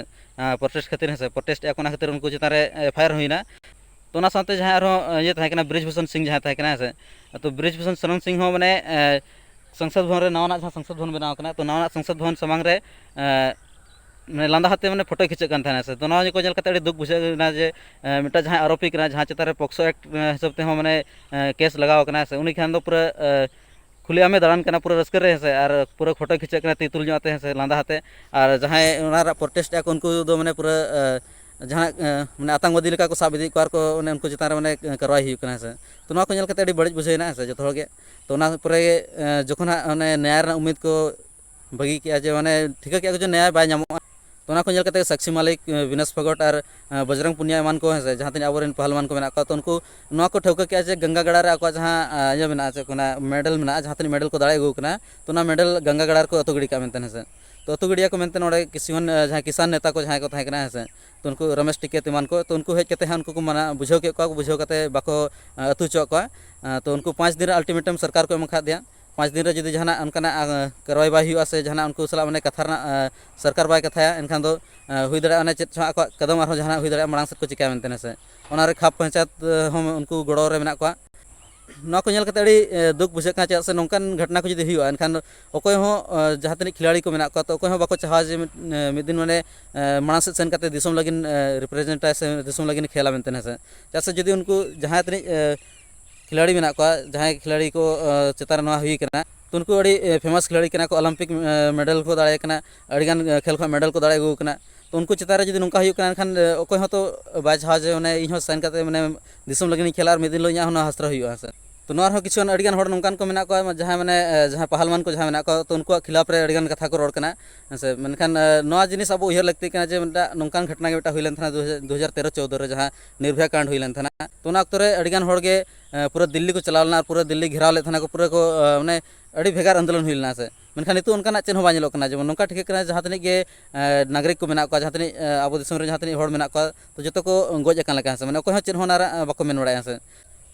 ᱯᱨᱚᱴᱮᱥᱴ ᱠᱷᱟᱹᱛᱤᱨ, ᱦᱮᱸ ᱥᱮ, ᱯᱨᱚᱴᱮᱥᱴ ᱮᱫ ᱠᱚ ᱚᱱᱟ ᱠᱷᱟᱹᱛᱤᱨ ᱩᱱᱠᱩ ᱪᱮᱛᱟᱱ ᱨᱮ ᱮᱯᱷ ᱟᱭ ᱟᱨ ᱦᱩᱭᱮᱱᱟ᱾ ᱛᱚ ᱚᱱᱟ ᱥᱟᱶᱛᱮ ᱡᱟᱦᱟᱸᱭ ᱟᱨᱦᱚᱸ, ᱤᱭᱟᱹ ᱛᱟᱦᱮᱸ ᱠᱟᱱᱟ, ᱵᱨᱤᱡᱽ ᱵᱷᱩᱥᱚᱱ ᱥᱤᱝ ᱡᱟᱦᱟᱸᱭ ᱛᱟᱦᱮᱸ ᱠᱟᱱᱟ, ᱦᱮᱸ ᱥᱮ, ᱛᱚ ᱵᱨᱤᱡᱽ ᱵᱷᱩᱥᱚᱱ ᱥᱚᱨᱚᱱ ᱥᱤᱝ ᱦᱚᱸ ᱢᱟᱱᱮ, ᱮ, ᱥᱚᱝᱥᱚᱫ ᱵᱷᱚᱵᱚᱱ ᱨᱮ, ᱱᱟᱣᱟᱱᱟᱜ ᱡᱟᱦᱟᱸ ᱥᱚᱝᱥᱚᱫ ᱵᱷᱚᱵᱚᱱ ᱵᱮᱱᱟᱣ ᱠᱟᱱᱟ, ᱛᱚ ᱱᱟᱣᱟᱱᱟᱜ ᱥᱚᱝᱥᱚᱫ ᱵᱷᱚᱵᱚᱱ ᱥᱟᱢᱟᱝ ᱨᱮ, ᱮ, ᱢᱟᱱᱮ ᱞᱟᱸᱫᱟ ᱦᱟᱛᱮ ᱢᱟᱱᱮ ᱯᱷᱳᱴᱳᱭ ᱠᱷᱤᱪᱟᱹᱜ ᱠᱟᱱ ᱛᱟᱦᱮᱱᱟ, ᱥᱮ᱾ ᱛᱚ ᱱᱚᱣᱟ ᱠᱚ ᱧᱮᱞ ᱠᱟᱛᱮ ᱟᱹᱰᱤ ᱫᱩᱠ ᱵᱩᱡᱷᱟᱹᱣ ᱮᱱᱟ ᱡᱮ, ᱮ, ᱢᱤᱫᱴᱟᱝ ᱡᱟᱦᱟᱸᱭ ᱟᱨᱳᱯᱤ ᱠᱟᱱᱟ, ᱡᱟᱦᱟᱸ ᱪᱮᱛᱟᱱ ᱨᱮ ᱯᱚᱠᱥᱚ ᱮᱠᱴ, ᱮ, ᱦᱤᱥᱟᱹᱵ ᱛᱮᱦᱚᱸ ᱢᱟᱱᱮ, ᱮ, ᱠᱮᱥ ᱞᱟᱜᱟᱣ ᱠᱟᱱᱟ, ᱥᱮ, ᱩᱱᱤ ᱠᱷᱟᱱ ᱫᱚ ᱯᱩᱨᱟᱹ, ᱮ, ᱠᱷᱩᱞᱮ ᱟᱢᱮ ᱫᱟᱬᱟᱱ ᱠᱟᱱᱟ ᱯᱩᱨᱟᱹ ᱨᱟᱹᱥᱠᱟᱹ ᱨᱮ, ᱦᱮᱸ ᱥᱮ, ᱟᱨ ᱯᱩᱨᱟᱹ ᱯᱷᱳᱴᱳᱭ ᱠᱷᱤᱪᱟᱹᱜ ᱠᱟᱱᱟ ᱛᱤ ᱛᱩᱞ ᱧᱚᱜ ᱟᱛᱮ, ᱦᱮᱸ ᱥᱮ, ᱞᱟᱸᱫᱟ ᱟᱛᱮ᱾ ᱟᱨ ᱡᱟᱦᱟᱸᱭ ᱚᱱᱟ ᱨᱮ ᱯᱨᱚᱴᱮᱥᱴ ᱮᱫᱼᱟ ᱠᱚ, ᱩᱱᱠᱩ ᱫᱚ ᱢᱟᱱᱮ ᱯᱩᱨᱟᱹ, ᱮ, ᱡᱟᱦᱟᱸ, ᱮ, ᱢᱟᱱᱮ ᱟᱛᱟᱝᱵᱟᱫᱤ ᱞᱮᱠᱟ ᱠᱚ ᱥᱟᱵ ᱤᱫᱤᱭᱮᱫ ᱠᱚᱣᱟ ᱟᱨ ᱠᱚ ᱚᱱᱮ ᱩᱱᱠᱩ ᱪᱮᱛᱟᱱ ᱨᱮ ᱢᱟᱱᱮ ᱠᱟᱨᱣᱟᱭ ᱦᱩᱭᱩᱜ ᱠᱟᱱᱟ, ᱦᱮᱸ ᱥᱮ᱾ ᱛᱚ ᱱᱚᱣᱟ ᱠᱚ ᱧᱮᱞ ᱠᱟᱛᱮ ᱟᱹᱰᱤ ᱵᱟᱹᱲᱤᱡ ᱵᱩᱡᱷᱟᱹᱣ ᱮᱱᱟ, ᱦᱮᱸ ᱥᱮ, ᱡᱚᱛᱚ ᱦᱚᱲ ᱜᱮ᱾ ᱛᱚ ᱚᱱᱟ ᱯᱚᱨᱮ ᱜᱮ, ᱮ, ᱡᱚᱠᱷᱚᱱ ᱦᱟᱸᱜ ᱚᱱᱮ ᱱᱮᱭᱟᱭ ᱨᱮᱱᱟᱜ ᱩᱢᱤᱫ ᱠᱚ ᱵᱟᱹᱜᱤ ᱠᱮᱜᱼᱟ, ᱡᱮ ᱢᱟᱱᱮ ᱴᱷᱤᱠᱟᱹ ᱠᱮᱜᱼᱟ ᱠᱚ ᱡᱮ ᱱᱮᱭᱟᱭ ᱵᱟᱭ ᱧᱟᱢᱚᱜᱼᱟ᱾ ᱛᱚ ᱚᱱᱟ ᱠᱚ ᱧᱮᱞ ᱠᱟᱛᱮ ᱥᱟᱠᱥᱤ ᱢᱟᱞᱤᱠ, ᱮ, ᱵᱤᱱᱮᱥ ᱯᱷᱚᱜᱚᱴ ᱟᱨ, ᱮ, ᱵᱚᱡᱽᱨᱚᱝ ᱯᱩᱱᱤᱭᱟ ᱮᱢᱟᱱ ᱠᱚ, ᱦᱮᱸ ᱥᱮ, ᱡᱟᱦᱟᱸ ᱛᱤᱱᱟᱹᱜ ᱟᱵᱚᱨᱮᱱ ᱯᱟᱦᱞᱣᱟᱱ ᱠᱚ ᱢᱮᱱᱟᱜ ᱠᱚᱣᱟ, ᱛᱚ ᱩᱱᱠᱩ ᱱᱚᱣᱟ ᱠᱚ ᱴᱷᱟᱹᱣᱠᱟᱹ ᱠᱮᱜᱼᱟ ᱡᱮ ᱜᱚᱝᱜᱟ ᱜᱟᱰᱟ ᱨᱮ ᱟᱠᱚᱣᱟᱜ ᱡᱟᱦᱟᱸ, ᱮ, ᱤᱭᱟᱹ ᱢᱮᱱᱟᱜᱼᱟ, ᱪᱮᱫ ᱠᱚ ᱢᱮᱱᱟ, ᱢᱮᱰᱮᱞ ᱢᱮᱱᱟᱜᱼᱟ, ᱡᱟᱦᱟᱸ ᱛᱤᱱᱟᱹᱜ ᱢᱮᱰᱮᱞ ᱠᱚ ᱫᱟᱲᱮ ᱟᱹᱜᱩ ᱟᱠᱟᱱᱟ, ᱛᱚ ᱚᱱᱟ ᱢᱮᱰᱮᱞ ᱜᱚᱝᱜᱟ ᱜᱟᱰᱟ ᱨᱮᱠᱚ ᱟᱹᱛᱩ ᱜᱤᱰᱤ ᱠᱟᱜᱼᱟ ᱢᱮᱱᱛᱮ, ᱦᱮᱸ ᱥᱮ᱾ ᱛᱚ ᱟᱹᱛᱩ ᱜᱤᱰᱤᱭᱟᱠᱚ ᱢᱮᱱᱛᱮ ᱱᱚᱰᱮ ᱠᱤᱥᱩᱱ, ᱮ, ᱡᱟᱦᱟᱸᱭ ᱠᱤᱥᱟᱱ ᱱᱮᱛᱟ ᱠᱚ ᱡᱟᱦᱟᱸᱭ ᱠᱚ ᱛᱟᱦᱮᱸ ᱠᱟᱱᱟ, ᱦᱮᱸ ᱥᱮ, ᱛᱚ ᱩᱱᱠᱩ ᱨᱚᱢᱮᱥ ᱴᱤᱠᱮᱛ ᱮᱢᱟᱱ ᱠᱚ, ᱛᱚ ᱩᱱᱠᱩ ᱦᱮᱡ ᱠᱟᱛᱮ ᱦᱟᱸᱜ ᱩᱱᱠᱩ ᱠᱚ ᱢᱟᱱᱟ ᱵᱩᱡᱷᱟᱹᱣ ᱠᱮᱫ ᱠᱚᱣᱟ ᱠᱚ, ᱵᱩᱡᱷᱟᱹᱣ ᱠᱟᱛᱮ ᱵᱟᱠᱚ, ᱮ, ᱟᱹᱛᱩ ᱦᱚᱪᱚᱣᱟᱜ ᱠᱚᱣᱟ᱾ ᱮ, ᱛᱚ ᱩᱱᱠᱩ ᱯᱟᱸᱪ ᱫᱤᱱ ᱨᱮ ᱟᱞᱴᱤᱢᱮᱴᱟᱢ ᱥᱚᱨᱠᱟᱨ ᱠᱚ ᱮᱢ ᱟᱠᱟᱫᱮᱭᱟ᱾ ᱯᱟᱸᱪ ᱫᱤᱱ ᱨᱮ ᱡᱩᱫᱤ ᱡᱟᱦᱟᱱᱟᱜ ᱚᱱᱠᱟᱱᱟᱜ, ᱟ, ᱠᱟᱨᱣᱟᱭ ᱵᱟᱭ ᱦᱩᱭᱩᱜᱼᱟ ᱥᱮ ᱡᱟᱦᱟᱱᱟᱜ ᱩᱱᱠᱩ ᱥᱟᱞᱟᱜ ᱢᱟᱱᱮ ᱠᱟᱛᱷᱟ ᱨᱮᱱᱟᱜ, ᱟ, ᱥᱚᱨᱠᱟᱨ ᱵᱟᱭ ᱠᱟᱛᱷᱟᱭᱟ, ᱮᱱᱠᱷᱟᱱ ᱫᱚ, ᱟ, ᱦᱩᱭ ᱫᱟᱲᱮᱭᱟᱜᱼᱟ ᱚᱱᱮ ᱪᱮᱫ ᱪᱚ ᱟᱠᱚᱣᱟᱜ ᱠᱟᱫᱚᱢ ᱟᱨᱦᱚᱸ ᱡᱟᱦᱟᱱᱟᱜ ᱦᱩᱭ ᱫᱟᱲᱮᱭᱟᱜᱼᱟ, ᱢᱟᱲᱟᱝ ᱥᱮᱫ ᱠᱚ ᱪᱤᱠᱟᱹᱭᱟ ᱢᱮᱱᱛᱮ, ᱦᱮᱸ ᱥᱮ᱾ ᱚᱱᱟ ᱨᱮ ᱠᱷᱟᱯ ᱯᱚᱧᱪᱟᱭᱮᱛ, ᱟ, ᱦᱚᱸ ᱩᱱᱠᱩ ᱜᱚᱲᱚ ᱨᱮ ᱢᱮᱱᱟᱜ ᱠᱚᱣᱟ᱾ ᱱᱚᱣᱟ ᱠᱚ ᱧᱮᱞ ᱠᱟᱛᱮ ᱟᱹᱰᱤ ᱫᱩᱠ ᱵᱩᱡᱷᱟᱹᱜ ᱠᱟᱱᱟ᱾ ᱪᱮᱫᱟᱜ ᱥᱮ ᱱᱚᱝᱠᱟᱱ ᱜᱷᱚᱴᱚᱱᱟ ᱠᱚ ᱡᱩᱫᱤ ᱦᱩᱭᱩᱜᱼᱟ, ᱮᱱᱠᱷᱟᱱ ᱚᱠᱚᱭ ᱦᱚᱸ ᱡᱟᱦᱟᱸ ᱛᱤᱱᱟᱹᱜ ᱠᱷᱤᱞᱟᱲᱤ ᱠᱚ ᱢᱮᱱᱟᱜ ᱠᱚᱣᱟ, ᱛᱚ ᱚᱠᱚᱭ ᱦᱚᱸ ᱵᱟᱠᱚ ᱪᱟᱦᱟᱣᱟ ᱡᱮ ᱢᱤᱫ ᱫᱤᱱ ᱢᱟᱱᱮ ᱢᱟᱲᱟᱝ ᱥᱮᱫ ᱥᱮᱱ ᱠᱟᱛᱮ ᱫᱤᱥᱚᱢ ᱞᱟᱹᱜᱤᱫ ᱨᱤᱯᱨᱮᱡᱮᱱᱴᱟᱭ ᱥᱮ ᱫᱤᱥᱚᱢ ᱞᱟᱹᱜᱤᱫ ᱠᱷᱮᱞᱟ ᱢᱮᱱᱛᱮ, ᱦᱮᱸ ᱥᱮ᱾ ᱪᱮᱫᱟᱜ ᱥᱮ ᱡᱩᱫᱤ ᱩᱱᱠᱩ ᱡᱟᱦᱟᱸ ᱛᱤᱱᱟᱹᱜ ᱠᱷᱤᱞᱟᱲᱤ ᱢᱮᱱᱟᱜ ᱠᱚᱣᱟ, ᱡᱟᱦᱟᱸᱭ ᱠᱷᱤᱞᱟᱲᱤ ᱠᱚ ᱪᱮᱛᱟᱱ ᱨᱮ ᱱᱚᱣᱟ ᱦᱩᱭ ᱠᱟᱱᱟ, ᱛᱚ ᱩᱱᱠᱩ ᱟᱹᱰᱤ ᱯᱷᱮᱢᱟᱥ ᱠᱷᱤᱞᱟᱲᱤ ᱠᱟᱱᱟ ᱠᱚ, ᱚᱞᱤᱢᱯᱤᱠ ᱢᱮᱰᱮᱞ ᱠᱚ ᱫᱟᱲᱮᱭᱟᱜ ᱠᱟᱱᱟ, ᱟᱹᱰᱤᱜᱟᱱ ᱠᱷᱮᱞ ᱠᱷᱚᱱ ᱢᱮᱰᱮᱞ ᱠᱚ ᱫᱟᱲᱮ ᱟᱹᱜᱩ ᱠᱟᱱᱟ᱾ ᱛᱚ ᱩᱱᱠᱩ ᱪᱮᱛᱟᱱ ᱨᱮ ᱡᱩᱫᱤ ᱱᱚᱝᱠᱟ ᱦᱩᱭᱩᱜ ᱠᱟᱱᱟ, ᱮᱱᱠᱷᱟᱱ ᱚᱠᱚᱭ ᱦᱚᱸᱛᱚ ᱵᱟᱭ ᱪᱟᱦᱟᱣᱟ ᱡᱮ ᱢᱟᱱᱮ ᱤᱧ ᱦᱚᱸ ᱥᱮᱱ ᱠᱟᱛᱮ ᱢᱟᱱᱮ ᱫᱤᱥᱚᱢ ᱞᱟᱹᱜᱤᱫ ᱤᱧ ᱠᱷᱮᱞᱟ ᱟᱨ ᱢᱤᱫ ᱫᱤᱱ ᱦᱤᱞᱳᱜ ᱤᱧᱟᱹᱜ ᱦᱚᱸ ᱱᱚᱣᱟ ᱦᱟᱥᱨᱟ ᱦᱩᱭᱩᱜᱼᱟ, ᱦᱮᱸ ᱥᱮ᱾ ᱛᱚ ᱱᱚᱣᱟ ᱨᱮᱦᱚᱸ ᱠᱤᱪᱷᱩᱜᱟᱱ ᱟᱹᱰᱤᱜᱟᱱ ᱦᱚᱲ ᱱᱚᱝᱠᱟᱱ ᱠᱚ ᱢᱮᱱᱟᱜ ᱠᱚᱣᱟ, ᱡᱟᱦᱟᱸᱭ ᱢᱟᱱᱮ ᱡᱟᱦᱟᱸᱭ ᱯᱟᱦᱟᱞᱣᱟᱱ ᱠᱚ ᱡᱟᱦᱟᱸᱭ ᱢᱮᱱᱟᱜ ᱠᱚᱣᱟ, ᱛᱚ ᱩᱱᱠᱩᱣᱟᱜ ᱠᱷᱤᱞᱟᱯ ᱨᱮ ᱟᱹᱰᱤᱜᱟᱱ ᱠᱟᱛᱷᱟ ᱠᱚ ᱨᱚᱲ ᱠᱟᱱᱟ, ᱦᱮᱸ ᱥᱮ᱾ ᱢᱮᱱᱠᱷᱟᱱ ᱱᱚᱣᱟ ᱡᱤᱱᱤᱥ ᱟᱵᱚ ᱩᱭᱦᱟᱹᱨ ᱞᱟᱹᱠᱛᱤ ᱠᱟᱱᱟ ᱡᱮ ᱢᱤᱫᱴᱟᱝ ᱱᱚᱝᱠᱟᱱ ᱜᱷᱚᱴᱚᱱᱟ ᱜᱮ ᱢᱤᱫᱴᱟᱝ ᱦᱩᱭ ᱞᱮᱱ ᱛᱟᱦᱮᱱᱟ ᱫᱩ ᱦᱟᱡᱟᱨ ᱛᱮᱨᱚ ᱪᱳᱣᱫᱚ ᱨᱮ, ᱡᱟᱦᱟᱸ ᱱᱤᱨᱵᱷᱚᱭᱟ ᱠᱟᱱᱰ ᱦᱩᱭ ᱞᱮᱱ ᱛᱟᱦᱮᱱᱟ᱾ ᱛᱚ ᱚᱱᱟ ᱚᱠᱛᱚ ᱨᱮ ᱟᱹᱰᱤᱜᱟᱱ ᱦᱚᱲ ᱜᱮ ᱯᱩᱨᱟᱹ ᱫᱤᱞᱞᱤ ᱠᱚ ᱪᱟᱞᱟᱣ ᱞᱮᱱᱟ ᱟᱨ ᱯᱩᱨᱟᱹ ᱫᱤᱞᱞᱤ ᱜᱷᱮᱨᱟᱣ ᱞᱮᱫ ᱛᱟᱦᱮᱱᱟ ᱠᱚ, ᱯᱩᱨᱟᱹ ᱠᱚ ᱢᱟᱱᱮ ᱟᱹᱰᱤ ᱵᱷᱮᱜᱟᱨ ᱟᱱᱫᱳᱞᱚᱱ ᱦᱩᱭ ᱞᱮᱱᱟ, ᱥᱮ᱾ ᱢᱮᱱᱠᱷᱟᱱ ᱱᱤᱛᱚᱜ ᱚᱱᱠᱟᱱᱟᱜ ᱪᱮᱫ ᱦᱚᱸ ᱵᱟᱝ ᱧᱮᱞᱚᱜ ᱠᱟᱱᱟ᱾ ᱡᱮᱢᱚᱱ ᱱᱚᱝᱠᱟ ᱴᱷᱤᱠᱟᱹᱜ ᱠᱟᱱᱟ, ᱡᱟᱦᱟᱸ ᱛᱤᱱᱟᱹᱜ ᱜᱮ ᱱᱟᱜᱚᱨᱤᱠ ᱠᱚ ᱢᱮᱱᱟᱜ ᱠᱚᱣᱟ, ᱡᱟᱦᱟᱸ ᱛᱤᱱᱟᱹᱜ ᱟᱵᱚ ᱫᱤᱥᱚᱢ ᱨᱮ ᱡᱟᱦᱟᱸ ᱛᱤᱱᱟᱹᱜ ᱦᱚᱲ ᱢᱮᱱᱟᱜ ᱠᱚᱣᱟ, ᱛᱚ ᱡᱚᱛᱚ ᱠᱚ ᱜᱚᱡ ᱟᱠᱟᱱ ᱞᱮᱠᱟ, ᱦᱮᱸ ᱥᱮ᱾ ᱢᱟᱱᱮ ᱚᱠᱚᱭ ᱦᱚᱸ ᱪᱮᱫ ᱦᱚᱸ ᱚᱱᱟ ᱨᱮ ᱵᱟᱠᱚ ᱢᱮᱱ ᱵᱟᱲᱟᱭᱟ, ᱦᱮᱸ ᱥᱮ᱾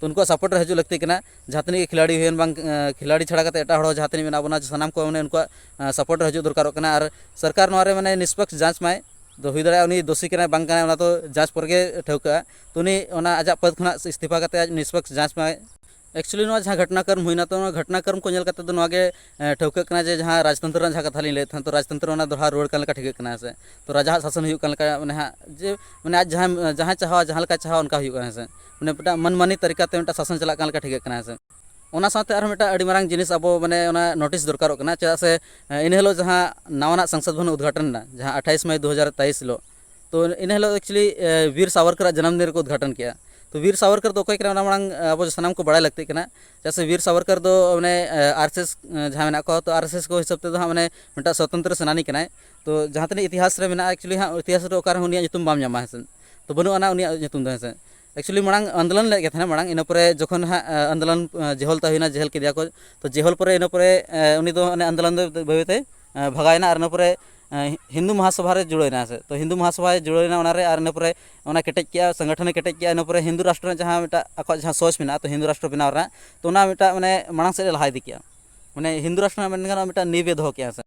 ᱛᱚ ᱩᱱᱠᱩᱣᱟᱜ ᱥᱟᱯᱳᱨᱴ ᱨᱮ ᱦᱤᱡᱩᱜ ᱞᱟᱹᱠᱛᱤ ᱠᱟᱱᱟ᱾ ᱡᱟᱦᱟᱸ ᱛᱤᱱᱟᱹᱜ ᱜᱮ ᱠᱷᱤᱞᱟᱲᱤ ᱦᱩᱭᱮᱱ ᱵᱟᱝ ᱠᱷᱤᱞᱟᱲᱤ ᱪᱷᱟᱲᱟ ᱠᱟᱛᱮ ᱮᱴᱟᱜ ᱦᱚᱲ ᱦᱚᱸ ᱡᱟᱦᱟᱸ ᱛᱤᱱᱟᱹᱜ ᱢᱮᱱᱟᱜ ᱵᱚᱱᱟ, ᱥᱟᱱᱟᱢ ᱠᱚ ᱢᱟᱱᱮ ᱩᱱᱠᱩᱣᱟᱜ ᱥᱟᱯᱳᱨᱴ ᱨᱮ ᱦᱤᱡᱩᱜ ᱫᱚᱨᱠᱟᱨᱚᱜ ᱠᱟᱱᱟ᱾ ᱟᱨ ᱥᱚᱨᱠᱟᱨ ᱱᱚᱣᱟ ᱨᱮ ᱢᱟᱱᱮ ᱱᱤᱥᱯᱚᱠᱥ ᱡᱟᱸᱪ ᱢᱟᱭ᱾ ᱛᱚ ᱦᱩᱭ ᱫᱟᱲᱮᱭᱟᱜᱼᱟ ᱩᱱᱤ ᱫᱳᱥᱤ ᱠᱟᱱᱟᱭ ᱵᱟᱝ ᱠᱟᱱᱟᱭ, ᱚᱱᱟ ᱫᱚ ᱡᱟᱸᱪ ᱯᱚᱨ ᱜᱮ ᱴᱷᱟᱹᱣᱠᱟᱹᱜᱼᱟ᱾ ᱛᱚ ᱩᱱᱤ ᱚᱱᱟ ᱟᱡᱟᱜ ᱯᱚᱫᱽ ᱠᱷᱚᱱᱟᱜ ᱤᱥᱛᱤᱯᱷᱟ ᱠᱟᱛᱮ ᱟᱡ ᱱᱤᱥᱯᱚᱠᱥ ᱡᱟᱸᱪ ᱢᱟᱭ᱾ ᱮᱠᱪᱩᱭᱮᱞᱤ ᱱᱚᱣᱟ ᱡᱟᱦᱟᱸ ᱜᱷᱚᱴᱚᱱᱟᱠᱨᱚᱢ ᱦᱩᱭᱱᱟ, ᱛᱚ ᱱᱚᱣᱟ ᱜᱷᱚᱴᱚᱱᱟᱠᱨᱚᱢ ᱠᱚ ᱧᱮᱞ ᱠᱟᱛᱮ ᱫᱚ ᱱᱚᱣᱟ ᱜᱮ ᱴᱷᱟᱹᱣᱠᱟᱹᱜ ᱠᱟᱱᱟ ᱡᱮ ᱡᱟᱦᱟᱸ ᱨᱟᱡᱽᱛᱚᱱᱛᱨᱚ ᱨᱮᱱᱟᱜ ᱡᱟᱦᱟᱸ ᱠᱟᱛᱷᱟ ᱞᱤᱧ ᱞᱟᱹᱭᱮᱫ ᱛᱟᱦᱮᱸ, ᱛᱚ ᱨᱟᱡᱽᱛᱚᱱᱛᱨᱚ ᱚᱱᱟ ᱫᱚᱲᱦᱟ ᱨᱩᱣᱟᱹᱲ ᱠᱟᱱ ᱞᱮᱠᱟ ᱴᱷᱤᱠᱟᱹᱜ ᱠᱟᱱᱟ, ᱦᱮᱸ ᱥᱮ᱾ ᱛᱚ ᱨᱟᱡᱟ ᱦᱟᱜ ᱥᱟᱥᱚᱱ ᱦᱩᱭᱩᱜ ᱠᱟᱱ ᱞᱮᱠᱟ, ᱢᱟᱱᱮ ᱦᱟᱸᱜ ᱡᱮ ᱢᱟᱱᱮ ᱟᱡ ᱡᱟᱦᱟᱸ ᱡᱟᱦᱟᱸᱭ ᱪᱟᱦᱟᱣᱟ ᱡᱟᱦᱟᱸ ᱞᱮᱠᱟᱭ ᱪᱟᱦᱟᱣᱟ ᱚᱱᱠᱟ ᱦᱩᱭᱩᱜ ᱠᱟᱱᱟ, ᱦᱮᱸ ᱥᱮ᱾ ᱢᱟᱱᱮ ᱢᱤᱫᱴᱟᱝ ᱢᱟᱹᱱᱢᱟᱹᱱᱤ ᱛᱟᱹᱨᱤᱠᱟ ᱛᱮ ᱢᱤᱫᱴᱟᱝ ᱥᱟᱥᱚᱱ ᱪᱟᱞᱟᱜ ᱠᱟᱱ ᱞᱮᱠᱟ ᱴᱷᱤᱠᱟᱹᱜ ᱠᱟᱱᱟ, ᱦᱮᱸ ᱥᱮ᱾ ᱚᱱᱟ ᱥᱟᱶᱛᱮ ᱟᱨᱦᱚᱸ ᱢᱤᱫᱴᱟᱝ ᱟᱹᱰᱤ ᱢᱟᱨᱟᱝ ᱡᱤᱱᱤᱥ ᱟᱵᱚ ᱢᱟᱱᱮ ᱚᱱᱟ ᱱᱳᱴᱤᱥ ᱫᱚᱨᱠᱟᱨᱚᱜ ᱠᱟᱱᱟ, ᱪᱮᱫᱟᱜ ᱥᱮ ᱤᱱᱟᱹ ᱦᱤᱞᱳᱜ ᱡᱟᱦᱟᱸ ᱱᱟᱣᱟᱱᱟᱜ ᱥᱚᱝᱥᱚᱫ ᱵᱷᱚᱵᱚᱱ ᱩᱫᱽᱜᱷᱟᱴᱚᱱ ᱮᱱᱟ, ᱡᱟᱦᱟᱸ ᱟᱴᱷᱟᱭᱤᱥ ᱢᱟᱭ ᱫᱩ ᱦᱟᱡᱟᱨ ᱛᱮᱭᱤᱥ ᱦᱤᱞᱳᱜ, ᱛᱚ ᱤᱱᱟᱹ ᱦᱤᱞᱳᱜ ᱮᱠᱪᱩᱭᱮᱞᱤ ᱵᱤᱨ ᱥᱟᱣᱟᱨᱠᱟᱨᱟᱜ ᱡᱟᱱᱟᱢ ᱫᱤᱱ ᱨᱮᱠᱚ ᱩᱫᱽᱜᱷᱟᱴᱚᱱ ᱠᱮᱜᱼᱟ᱾ ᱛᱚ ᱵᱤᱨ ᱥᱟᱣᱟᱨᱠᱟᱨ ᱫᱚ ᱚᱠᱚᱭ ᱠᱟᱱᱟ, ᱚᱱᱟ ᱢᱟᱲᱟᱝ ᱟᱵᱚ ᱥᱟᱱᱟᱢ ᱠᱚ ᱵᱟᱲᱟᱭ ᱞᱟᱹᱠᱛᱤᱜ ᱠᱟᱱᱟ᱾ ᱪᱮᱫᱟᱜ ᱥᱮ ᱵᱤᱨ ᱥᱟᱣᱟᱨᱠᱟᱨ ᱫᱚ ᱢᱟᱱᱮ ᱟᱨ ᱮᱥ ᱮᱥ ᱡᱟᱦᱟᱸ ᱢᱮᱱᱟᱜ ᱠᱚᱣᱟ, ᱛᱚ ᱟᱨ ᱮᱥ ᱮᱥ ᱠᱚ ᱦᱤᱥᱟᱹᱵ ᱛᱮᱫᱚ ᱦᱟᱸᱜ ᱢᱟᱱᱮ ᱢᱤᱫᱴᱟᱝ ᱥᱚᱛᱚᱱᱛᱨᱚ ᱥᱮᱱᱟᱱᱤ ᱠᱟᱱᱟᱭ᱾ ᱛᱚ ᱡᱟᱦᱟᱸ ᱛᱤᱱᱟᱹᱜ ᱤᱛᱤᱦᱟᱥ ᱨᱮ ᱢᱮᱱᱟᱜᱼᱟ, ᱮᱠᱪᱩᱭᱮᱞᱤ ᱦᱟᱸᱜ ᱤᱛᱤᱦᱟᱥ ᱨᱮ ᱚᱠᱟ ᱨᱮᱦᱚᱸ ᱩᱱᱤᱭᱟᱜ ᱧᱩᱛᱩᱢ ᱵᱟᱢ ᱧᱟᱢᱟ, ᱦᱮᱸ ᱥᱮ᱾ ᱛᱚ ᱵᱟᱹᱱᱩᱜ ᱟᱱᱟ ᱩᱱᱤᱭᱟᱜ ᱧᱩᱛᱩᱢ ᱫᱚ, ᱦᱮᱸ ᱥᱮ᱾ ᱮᱠᱪᱩᱭᱮᱞᱤ ᱢᱟᱲᱟᱝ ᱟᱱᱫᱳᱞᱚᱱ ᱞᱮᱫ ᱜᱮ ᱛᱟᱦᱮᱱᱟ, ᱢᱟᱲᱟᱝ ᱤᱱᱟᱹ ᱯᱚᱨᱮ ᱡᱚᱠᱷᱚᱱ ᱦᱟᱸᱜ ᱟᱱᱫᱳᱞᱚᱱ ᱡᱮᱦᱚᱞ ᱛᱟᱭ ᱦᱩᱭᱱᱟ, ᱡᱮᱦᱚᱞ ᱠᱮᱫᱮᱭᱟ ᱠᱚ, ᱛᱚ ᱡᱮᱦᱚᱞ ᱯᱚᱨᱮ ᱤᱱᱟᱹ ᱯᱚᱨᱮ ᱩᱱᱤ ᱫᱚ ᱚᱱᱮ ᱟᱱᱫᱳᱞᱚᱱ ᱫᱚ ᱵᱟᱹᱭ ᱵᱟᱹᱭᱛᱮ ᱵᱷᱟᱜᱟᱣᱮᱱᱟ ᱟᱨ ᱤᱱᱟᱹ ᱯᱚᱨᱮ ᱦᱤᱱᱫᱩ ᱢᱟᱦᱟᱥᱚᱵᱷᱟ ᱨᱮ ᱡᱩᱲᱟᱹᱣᱮᱱᱟ, ᱥᱮ᱾ ᱛᱚ ᱦᱤᱱᱫᱩ ᱢᱟᱦᱟᱥᱚᱵᱷᱟᱭ ᱡᱩᱲᱟᱹᱣᱮᱱᱟ ᱚᱱᱟᱨᱮ, ᱟᱨ ᱤᱱᱟᱹ ᱯᱚᱨᱮ ᱚᱱᱟ ᱠᱮᱴᱮᱡ ᱠᱮᱜᱼᱟ, ᱥᱚᱝᱜᱚᱴᱷᱚᱱᱮ ᱠᱮᱴᱮᱡ ᱠᱮᱜᱼᱟ᱾ ᱤᱱᱟᱹ ᱯᱚᱨᱮ ᱦᱤᱱᱫᱩ ᱨᱟᱥᱴᱨᱚ ᱨᱮᱱᱟᱜ ᱡᱟᱦᱟᱸ ᱢᱤᱫᱴᱟᱝ ᱟᱠᱚᱣᱟᱜ ᱡᱟᱦᱟᱸ ᱥᱳᱪ ᱢᱮᱱᱟᱜᱼᱟ, ᱛᱚ ᱦᱤᱱᱫᱩ ᱨᱟᱥᱴᱨᱚ ᱵᱮᱱᱟᱣ ᱨᱮᱱᱟᱜ, ᱛᱚ ᱚᱱᱟ ᱢᱤᱫᱴᱟᱝ ᱢᱟᱱᱮ ᱢᱟᱲᱟᱝ ᱥᱮᱫ ᱮ ᱞᱟᱦᱟ ᱤᱫᱤ ᱠᱮᱜᱼᱟ᱾ ᱢᱟᱱᱮ ᱦᱤᱱᱫᱩ ᱨᱟᱥᱴᱨᱚ ᱨᱮᱱᱟᱜ ᱢᱮᱱ ᱜᱟᱱᱚᱜᱼᱟ ᱢᱤᱫᱴᱟᱝ ᱱᱤᱵ ᱮ ᱫᱚᱦᱚ ᱠᱮᱜᱼᱟ, ᱥᱮ᱾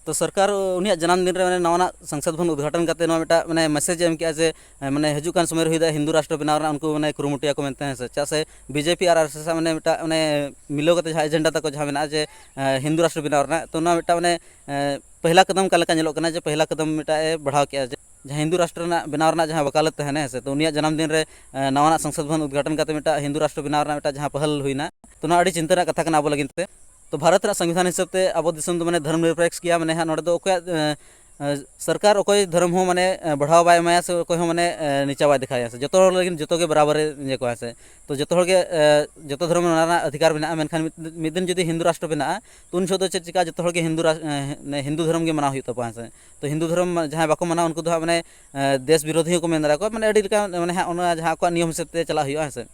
ᱛᱚ ᱥᱚᱨᱠᱟᱨ ᱩᱱᱤᱭᱟᱜ ᱡᱟᱱᱟᱢ ᱫᱤᱱ ᱨᱮ ᱢᱟᱱᱮ ᱱᱟᱣᱟᱱᱟᱜ ᱥᱚᱝᱥᱚᱫ ᱵᱷᱚᱵᱚᱱ ᱩᱫᱽᱜᱷᱟᱴᱚᱱ ᱠᱟᱛᱮ ᱱᱚᱣᱟ ᱢᱤᱫᱴᱟᱝ ᱢᱟᱱᱮ ᱢᱮᱥᱮᱡᱽ ᱮ ᱮᱢ ᱠᱮᱜᱼᱟ ᱡᱮ, ᱮ, ᱢᱟᱱᱮ ᱦᱤᱡᱩᱜ ᱠᱟᱱ ᱥᱚᱢᱚᱭ ᱨᱮ ᱦᱩᱭ ᱫᱟᱲᱮᱭᱟᱜᱼᱟ ᱦᱤᱱᱫᱩ ᱨᱟᱥᱴᱨᱚ ᱵᱮᱱᱟᱣ ᱨᱮᱱᱟᱜ ᱩᱱᱠᱩ ᱢᱟᱱᱮ ᱠᱩᱨᱩᱢᱩᱴᱩᱭᱟᱠᱚ ᱢᱮᱱᱛᱮ, ᱦᱮᱸ ᱥᱮ᱾ ᱪᱮᱫᱟᱜ ᱥᱮ ᱵᱤᱡᱮᱯᱤ ᱟᱨ ᱟᱨᱮᱥᱮᱥ ᱟᱜ ᱢᱟᱱᱮ ᱢᱤᱫᱴᱟᱝ ᱢᱟᱱᱮ ᱢᱤᱞᱟᱹᱣ ᱠᱟᱛᱮ ᱡᱟᱦᱟᱸ ᱮᱡᱮᱱᱰᱟ ᱛᱟᱠᱚ ᱡᱟᱦᱟᱸ ᱢᱮᱱᱟᱜᱼᱟ ᱡᱮ, ᱮ, ᱦᱤᱱᱫᱩ ᱨᱟᱥᱴᱨᱚ ᱵᱮᱱᱟᱣ ᱨᱮᱱᱟᱜ, ᱛᱚ ᱱᱚᱣᱟ ᱢᱤᱫᱴᱟᱝ ᱢᱟᱱᱮ, ᱮ, ᱯᱟᱦᱞᱟ ᱠᱟᱫᱟᱢ ᱚᱠᱟ ᱞᱮᱠᱟ ᱧᱮᱞᱚᱜ ᱠᱟᱱᱟ ᱡᱮ ᱯᱟᱦᱞᱟ ᱠᱟᱫᱟᱢ ᱢᱤᱫᱴᱟᱝ ᱮ ᱵᱟᱲᱦᱟᱣ ᱠᱮᱜᱼᱟ ᱡᱮ, ᱡᱟᱦᱟᱸ ᱦᱤᱱᱫᱩ ᱨᱟᱥᱴᱨᱚ ᱨᱮᱱᱟᱜ ᱵᱮᱱᱟᱣ ᱨᱮᱱᱟᱜ ᱡᱟᱦᱟᱸ ᱣᱟᱠᱟᱞᱟᱛ ᱛᱟᱦᱮᱱᱟ, ᱦᱮᱸ ᱥᱮ, ᱛᱚ ᱩᱱᱤᱭᱟᱜ ᱡᱟᱱᱟᱢ ᱫᱤᱱ ᱨᱮ, ᱮ, ᱱᱟᱣᱟᱱᱟᱜ ᱥᱚᱝᱥᱚᱫ ᱵᱷᱚᱵᱚᱱ ᱩᱫᱽᱜᱷᱟᱴᱚᱱ ᱠᱟᱛᱮ ᱢᱤᱫᱴᱟᱝ ᱦᱤᱱᱫᱩ ᱨᱟᱥᱴᱨᱚ ᱵᱮᱱᱟᱣ ᱨᱮᱱᱟᱜ ᱢᱤᱫᱴᱟᱝ ᱡᱟᱦᱟᱸ ᱯᱟᱦᱟᱞ ᱦᱩᱭᱱᱟ, ᱛᱚ ᱱᱚᱣᱟ ᱟᱹᱰᱤ ᱪᱤᱱᱛᱟᱹ ᱨᱮᱱᱟᱜ ᱠᱟᱛᱷᱟ ᱠᱟᱱᱟ ᱟᱵᱚ ᱞᱟᱹᱜᱤᱫ ᱛᱮ᱾ ᱛᱚ ᱵᱷᱟᱨᱚᱛ ᱨᱮᱱᱟᱜ ᱥᱚᱝᱵᱤᱫᱷᱟᱱ ᱦᱤᱥᱟᱹᱵ ᱛᱮ ᱟᱵᱚ ᱫᱤᱥᱚᱢ ᱫᱚ ᱢᱟᱱᱮ ᱫᱷᱚᱨᱢ ᱱᱤᱨᱚᱯᱮᱠᱥ ᱜᱮᱭᱟ, ᱢᱟᱱᱮ ᱦᱟᱸᱜ ᱱᱚᱰᱮ ᱫᱚ ᱚᱠᱚᱭᱟᱜ, ᱮ, ᱮ, ᱥᱚᱨᱠᱟᱨ ᱚᱠᱚᱭ ᱫᱷᱚᱨᱚᱢ ᱦᱚᱸ ᱢᱟᱱᱮ, ᱮ, ᱵᱟᱲᱦᱟᱣ ᱵᱟᱭ ᱮᱢᱟᱭᱟ ᱥᱮ ᱚᱠᱚᱭ ᱦᱚᱸ ᱢᱟᱱᱮ, ᱮ, ᱱᱤᱪᱟ ᱵᱟᱭ ᱫᱮᱠᱷᱟᱭᱟ, ᱥᱮ ᱡᱚᱛᱚ ᱦᱚᱲ ᱞᱟᱹᱜᱤᱫ ᱡᱚᱛᱚ ᱜᱮ ᱵᱟᱨᱟᱵᱟᱨ ᱮ ᱤᱭᱟᱹ ᱠᱚᱣᱟ, ᱥᱮ᱾ ᱛᱚ ᱡᱚᱛᱚ ᱦᱚᱲ ᱜᱮ, ᱮ, ᱡᱚᱛᱚ ᱫᱷᱚᱨᱚᱢ ᱢᱟᱱᱟᱣ ᱨᱮᱱᱟᱜ ᱚᱫᱷᱤᱠᱟᱨ ᱢᱮᱱᱟᱜᱼᱟ, ᱢᱮᱱᱠᱷᱟᱱ ᱢᱤᱫ, ᱢᱤᱫ ᱫᱤᱱ ᱡᱩᱫᱤ ᱦᱤᱱᱫᱩ ᱨᱟᱥᱴᱨᱚ ᱵᱮᱱᱟᱜᱼᱟ, ᱛᱚ ᱩᱱ ᱡᱚᱦᱚᱜ ᱫᱚ ᱪᱮᱫ ᱪᱤᱠᱟᱹᱜᱼᱟ? ᱡᱚᱛᱚ ᱦᱚᱲ ᱜᱮ ᱦᱤᱱᱫᱩ ᱨᱟᱥ-, ᱮ, ᱦᱤᱱᱫᱩ ᱫᱷᱚᱨᱚᱢ ᱜᱮ ᱢᱟᱱᱟᱣ ᱦᱩᱭᱩᱜ ᱛᱟᱠᱚᱣᱟ, ᱦᱮᱸ ᱥᱮ᱾ ᱛᱚ ᱦᱤᱱᱫᱩ ᱫᱷᱚᱨᱚᱢ ᱡᱟᱦᱟᱸᱭ ᱵᱟᱠᱚ ᱢᱟᱱᱟᱣᱟ, ᱩᱱᱠᱩ ᱫᱚ ᱦᱟᱸᱜ ᱢᱟᱱᱮ, ᱮ, ᱫᱮᱥ ᱵᱤᱨᱳᱫᱷᱤ ᱦᱚᱸᱠᱚ ᱢᱮᱱ ᱫᱟᱲᱮᱭᱟᱠᱚᱣᱟ, ᱢᱟᱱᱮ ᱟᱹᱰᱤ ᱞᱮᱠᱟ, ᱢᱟᱱᱮ ᱦᱟᱸᱜ ᱚᱱᱟ ᱡᱟᱦᱟᱸ ᱟᱠᱚᱣᱟᱜ ᱱᱤᱭᱚᱢ ᱦᱤᱥᱟᱹᱵ ᱛᱮ ᱪᱟᱞᱟᱜ ᱦᱩᱭᱩᱜᱼᱟ, ᱦᱮᱸ ᱥᱮ᱾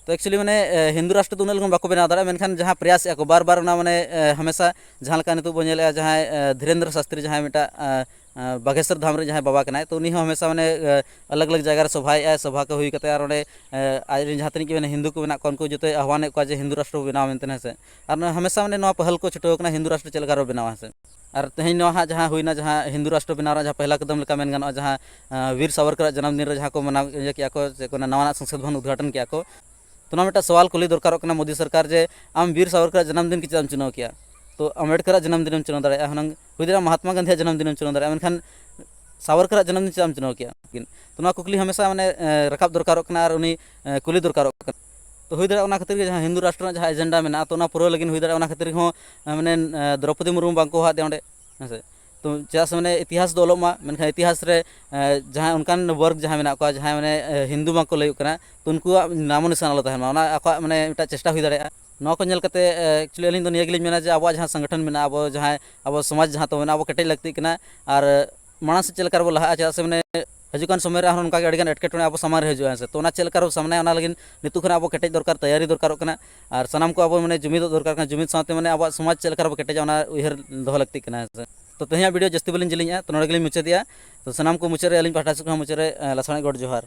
ᱛᱚ actually ᱢᱟᱱᱮ, ᱮ, ᱦᱤᱱᱫᱩ ᱨᱟᱥᱴᱨᱚ ᱫᱚ ᱩᱱᱟᱹᱜ ᱞᱚᱜᱚᱱ ᱵᱟᱠᱚ ᱵᱮᱱᱟᱣ ᱫᱟᱲᱮᱭᱟᱜᱼᱟ, ᱢᱮᱱᱠᱷᱟᱱ ᱡᱟᱦᱟᱸ ᱯᱨᱚᱭᱟᱥᱮᱜᱼᱟ ᱠᱚ ᱵᱟᱨ ᱵᱟᱨ ᱚᱱᱟ ᱢᱟᱱᱮ, ᱮ, ᱦᱟᱢᱮᱥᱟ ᱡᱟᱦᱟᱸ ᱞᱮᱠᱟ ᱱᱤᱛᱚᱜ ᱵᱚᱱ ᱧᱮᱞᱮᱜᱼᱟ, ᱡᱟᱦᱟᱸᱭ, ᱮ, ᱫᱷᱤᱨᱮᱱᱫᱨᱚ ᱥᱟᱥᱛᱨᱤ ᱡᱟᱦᱟᱸᱭ ᱢᱤᱫᱴᱟᱝ, ᱮ, ᱮ, ᱵᱟᱜᱮᱥᱚᱨ ᱫᱷᱟᱢ ᱨᱮ ᱡᱟᱦᱟᱸᱭ ᱵᱟᱵᱟ ᱠᱟᱱᱟᱭ, ᱛᱚ ᱩᱱᱤ ᱦᱚᱸ ᱦᱟᱢᱮᱥᱟ ᱢᱟᱱᱮ, ᱮ, ᱟᱞᱟᱜᱽ ᱟᱞᱟᱜᱽ ᱡᱟᱭᱜᱟ ᱨᱮ ᱥᱚᱵᱷᱟᱭᱮᱜᱼᱟᱭ, ᱥᱚᱵᱷᱟ ᱠᱚ ᱦᱩᱭ ᱠᱟᱛᱮ ᱟᱨ ᱚᱸᱰᱮ, ᱮ, ᱟᱡᱨᱮᱱ ᱡᱟᱦᱟᱸ ᱛᱤᱱᱟᱹᱜ ᱜᱮ ᱢᱟᱱᱮ ᱦᱤᱱᱫᱩ ᱠᱚ ᱢᱮᱱᱟᱜ ᱠᱚᱣᱟ ᱩᱱᱠᱩ ᱡᱚᱛᱚᱭ ᱟᱦᱣᱟᱱᱮᱫ ᱠᱚᱣᱟ ᱡᱮ ᱦᱤᱱᱫᱩ ᱨᱟᱥᱴᱨᱚ ᱵᱚ ᱵᱮᱱᱟᱣᱟ ᱢᱮᱱᱛᱮ, ᱦᱮᱸ ᱥᱮ᱾ ᱟᱨ ᱱᱚᱣᱟ ᱦᱟᱢᱮᱥᱟ ᱢᱟᱱᱮ ᱱᱚᱣᱟ ᱯᱟᱹᱦᱟᱞ ᱠᱚ ᱪᱷᱩᱴᱟᱹᱣ ᱠᱟᱱᱟ ᱦᱤᱱᱫᱩ ᱨᱟᱥᱴᱨᱚ ᱪᱮᱫ ᱞᱮᱠᱟ ᱨᱮᱵᱚ ᱵᱮᱱᱟᱣᱟ, ᱦᱮᱸ ᱥᱮ᱾ ᱟᱨ ᱛᱮᱦᱮᱧ ᱱᱚᱣᱟ ᱦᱟᱸᱜ ᱡᱟᱦᱟᱸ ᱦᱩᱭᱱᱟ, ᱡᱟᱦᱟᱸ ᱦᱤᱱᱫᱩ ᱨᱟᱥᱴᱨᱚ ᱵᱮᱱᱟᱣ ᱨᱮᱱᱟᱜ ᱡᱟᱦᱟᱸ ᱯᱟᱦᱞᱟ ᱠᱟᱫᱟᱢ ᱞᱮᱠᱟ ᱢᱮᱱ ᱜᱟᱱᱚᱜᱼᱟ, ᱡᱟᱦᱟᱸ, ᱮ, ᱵᱤᱨ ᱥᱟᱵᱚᱨᱠᱚᱨᱟᱜ ᱡᱟᱱᱟᱢ ᱫᱤᱱ ᱨᱮ ᱡᱟᱦᱟᱸ ᱠᱚ ᱢᱟᱱᱟᱣ ᱤᱭᱟᱹ ᱠᱮᱜᱼᱟ ᱠᱚ, ᱪᱮᱫ ᱠᱚ ᱢᱮᱱᱟ, ᱱᱟᱣᱟᱱᱟᱜ ᱥᱚᱝᱥᱚᱫ ᱵᱷᱚᱵᱚᱱ ᱩᱫᱽᱜᱷᱟᱴᱚᱱ ᱠᱮᱜᱼᱟ ᱠᱚ, ᱛᱚ ᱱᱚᱣᱟ ᱢᱤᱫᱴᱟᱝ ᱥᱚᱣᱟᱞ ᱠᱩᱞᱤ ᱫᱚᱨᱠᱟᱨᱚᱜ ᱠᱟᱱᱟ ᱢᱳᱫᱤ ᱥᱚᱨᱠᱟᱨ ᱡᱮ ᱟᱢ ᱵᱤᱨ ᱥᱟᱵᱚᱨᱠᱚᱨᱟᱜ ᱡᱟᱱᱟᱢ ᱫᱤᱱ ᱜᱮ ᱪᱮᱫᱟᱜ ᱮᱢ ᱪᱩᱱᱟᱹᱣ ᱠᱮᱜᱼᱟ? ᱛᱚ ᱟᱢᱵᱮᱰᱠᱚᱨᱟᱜ ᱡᱟᱱᱟᱢ ᱫᱤᱱᱮᱢ ᱪᱩᱱᱟᱹᱣ ᱫᱟᱲᱮᱭᱟᱜᱼᱟ, ᱦᱩᱱᱟᱹᱝ ᱦᱩᱭ ᱫᱟᱲᱮᱭᱟᱜᱼᱟ ᱢᱚᱦᱟᱛᱢᱟ ᱜᱟᱱᱫᱷᱤᱭᱟᱜ ᱡᱟᱱᱟᱢ ᱫᱤᱱᱮᱢ ᱪᱩᱱᱟᱹᱣ ᱫᱟᱲᱮᱭᱟᱜᱼᱟ, ᱢᱮᱱᱠᱷᱟᱱ ᱥᱟᱵᱚᱨᱠᱚᱨᱟᱜ ᱡᱟᱱᱟᱢ ᱫᱤᱱ ᱪᱮᱫᱟᱜ ᱮᱢ ᱪᱩᱱᱟᱹᱣ ᱠᱮᱜᱼᱟ? ᱛᱚ ᱱᱚᱣᱟ ᱠᱩᱠᱞᱤ ᱦᱟᱢᱮᱥᱟ ᱢᱟᱱᱮ, ᱮ, ᱨᱟᱠᱟᱵ ᱫᱚᱨᱠᱟᱨᱚᱜ ᱠᱟᱱᱟ ᱟᱨ ᱩᱱᱤ, ᱮ, ᱠᱩᱞᱤ ᱫᱚᱨᱠᱟᱨᱚᱜ ᱠᱟᱱᱟ᱾ ᱛᱚ ᱦᱩᱭ ᱫᱟᱲᱮᱭᱟᱜᱼᱟ ᱚᱱᱟ ᱠᱷᱟᱹᱛᱤᱨ ᱜᱮ ᱡᱟᱦᱟᱸ ᱦᱤᱱᱫᱩ ᱨᱟᱥᱴᱨᱚ ᱨᱮᱱᱟᱜ ᱡᱟᱦᱟᱸ ᱮᱡᱮᱱᱰᱟ ᱢᱮᱱᱟᱜᱼᱟ, ᱛᱚ ᱚᱱᱟ ᱯᱩᱨᱟᱹᱣ ᱞᱟᱹᱜᱤᱫ ᱦᱩᱭ ᱫᱟᱲᱮᱭᱟᱜᱼᱟ ᱚᱱᱟ ᱠᱷᱟᱹᱛᱤᱨ ᱦᱚᱸ, ᱮ, ᱢᱟᱱᱮ, ᱮ, ᱫᱨᱚᱯᱚᱫᱤ ᱢᱩᱨᱢᱩ ᱵᱟᱝ ᱠᱚ ᱦᱚᱦᱚᱣᱟᱫᱮᱭᱟ ᱚᱸᱰᱮ, ᱦᱮᱸ ᱥᱮ᱾ ᱛᱚ ᱪᱮᱫᱟᱜ ᱥᱮ ᱢᱟᱱᱮ ᱤᱛᱤᱦᱟᱥ ᱫᱚ ᱚᱞᱚᱜ ᱢᱟ, ᱢᱮᱱᱠᱷᱟᱱ ᱤᱛᱤᱦᱟᱥ ᱨᱮ, ᱮ, ᱡᱟᱦᱟᱸ ᱚᱱᱠᱟᱱ ᱵᱚᱨᱜᱽ ᱡᱟᱦᱟᱸᱭ ᱢᱮᱱᱟᱜ ᱠᱚᱣᱟ, ᱡᱟᱦᱟᱸᱭ ᱢᱟᱱᱮ, ᱮ, ᱦᱤᱱᱫᱩ ᱵᱟᱝ ᱠᱚ ᱞᱟᱹᱭᱚᱜ ᱠᱟᱱᱟ, ᱛᱚ ᱩᱱᱠᱩᱣᱟᱜ ᱱᱟᱢᱚ ᱱᱤᱥᱟᱱ ᱟᱞᱚ ᱛᱟᱦᱮᱱ ᱢᱟ, ᱚᱱᱟ ᱟᱠᱚᱣᱟᱜ ᱢᱟᱱᱮ ᱢᱤᱫᱴᱟᱝ ᱪᱮᱥᱴᱟ ᱦᱩᱭ ᱫᱟᱲᱮᱭᱟᱜᱼᱟ᱾ ᱱᱚᱣᱟ ᱠᱚ ᱧᱮᱞ ᱠᱟᱛᱮ, ᱮ, actually ᱟᱹᱞᱤᱧ ᱫᱚ ᱱᱤᱭᱟᱹ ᱜᱮᱞᱤᱧ ᱢᱮᱱᱟ ᱡᱮ ᱟᱵᱚᱣᱟᱜ ᱡᱟᱦᱟᱸ ᱥᱚᱝᱜᱚᱴᱷᱚᱱ ᱢᱮᱱᱟᱜᱼᱟ, ᱟᱵᱚ ᱡᱟᱦᱟᱸᱭ ᱟᱵᱚ ᱥᱚᱢᱟᱡᱽ ᱡᱟᱦᱟᱸ ᱛᱟᱵᱚ ᱢᱮᱱᱟᱜᱼᱟ, ᱟᱵᱚ ᱠᱮᱴᱮᱡ ᱞᱟᱹᱠᱛᱤᱜ ᱠᱟᱱᱟ᱾ ᱟᱨ ᱢᱟᱲᱟᱝ ᱥᱮᱫ ᱪᱮᱫ ᱞᱮᱠᱟ ᱨᱮᱵᱚ ᱞᱟᱦᱟᱜᱼᱟ, ᱪᱮᱫᱟᱜ ᱥᱮ ᱢᱟᱱᱮ ᱦᱤᱡᱩᱜ ᱠᱟᱱ ᱥᱚᱢᱚᱭ ᱨᱮ ᱟᱨᱦᱚᱸ ᱱᱚᱝᱠᱟ ᱜᱮ ᱟᱹᱰᱤ ᱜᱟᱱ ᱮᱴᱠᱮᱴᱚᱬᱮ ᱟᱵᱚ ᱥᱟᱢᱟᱝ ᱨᱮ ᱦᱤᱡᱩᱜᱼᱟ, ᱦᱮᱸ ᱥᱮ᱾ ᱛᱚ ᱚᱱᱟ ᱪᱮᱫ ᱞᱮᱠᱟ ᱨᱮᱵᱚ ᱥᱟᱢᱱᱟᱭᱟ, ᱚᱱᱟ ᱞᱟᱹᱜᱤᱫ ᱱᱤᱛᱚᱜ ᱠᱷᱚᱱᱟᱜ ᱟᱵᱚ ᱠᱮᱴᱮᱡ ᱫᱚᱨᱠᱟᱨ, ᱛᱮᱭᱟᱨᱤ ᱫᱚᱨᱠᱟᱨᱚᱜ ᱠᱟᱱᱟ᱾ ᱟᱨ ᱥᱟᱱᱟᱢ ᱠᱚ ᱟᱵᱚ ᱢᱟᱱᱮ ᱡᱩᱢᱤᱫᱚᱜ ᱫᱚᱨᱠᱟᱨ ᱠᱟᱱᱟ, ᱡᱩᱢᱤᱫ ᱥᱟᱶᱛᱮ ᱢᱟᱱᱮ ᱟᱵᱚᱣᱟᱜ ᱥᱚᱢᱟᱡᱽ ᱪᱮᱫ ᱞᱮᱠᱟ ᱨᱮᱵᱚ ᱠᱮᱴᱮᱡᱟ, ᱚᱱᱟ ᱩᱭᱦᱟᱹᱨ ᱫᱚᱦᱚ ᱞᱟᱹᱠᱛᱤᱜ ᱠᱟᱱᱟ, ᱦᱮᱸ ᱥᱮ᱾ ᱛᱚ ᱛᱮᱦᱮᱧᱟᱜ video ᱡᱟᱹᱥᱛᱤ ᱵᱟᱹᱞᱤᱧ ᱡᱮᱞᱮᱧᱮᱜᱼᱟ, ᱛᱚ ᱱᱚᱰᱮ ᱜᱮᱞᱤᱧ ᱢᱩᱪᱟᱹᱫᱮᱜᱼᱟ᱾ ᱛᱚ ᱥᱟᱱᱟᱢ ᱠᱚ ᱢᱩᱪᱟᱹᱫ ᱨᱮ ᱟᱹᱞᱤᱧ ᱯᱟᱦᱴᱟ ᱥᱮᱫ ᱠᱷᱚᱱ ᱢᱩᱪᱟᱹᱫ ᱨᱮ, ᱮ, ᱞᱟᱥᱟᱲᱦᱮᱫ ᱜᱚᱰ ᱡᱚᱦᱟᱨ᱾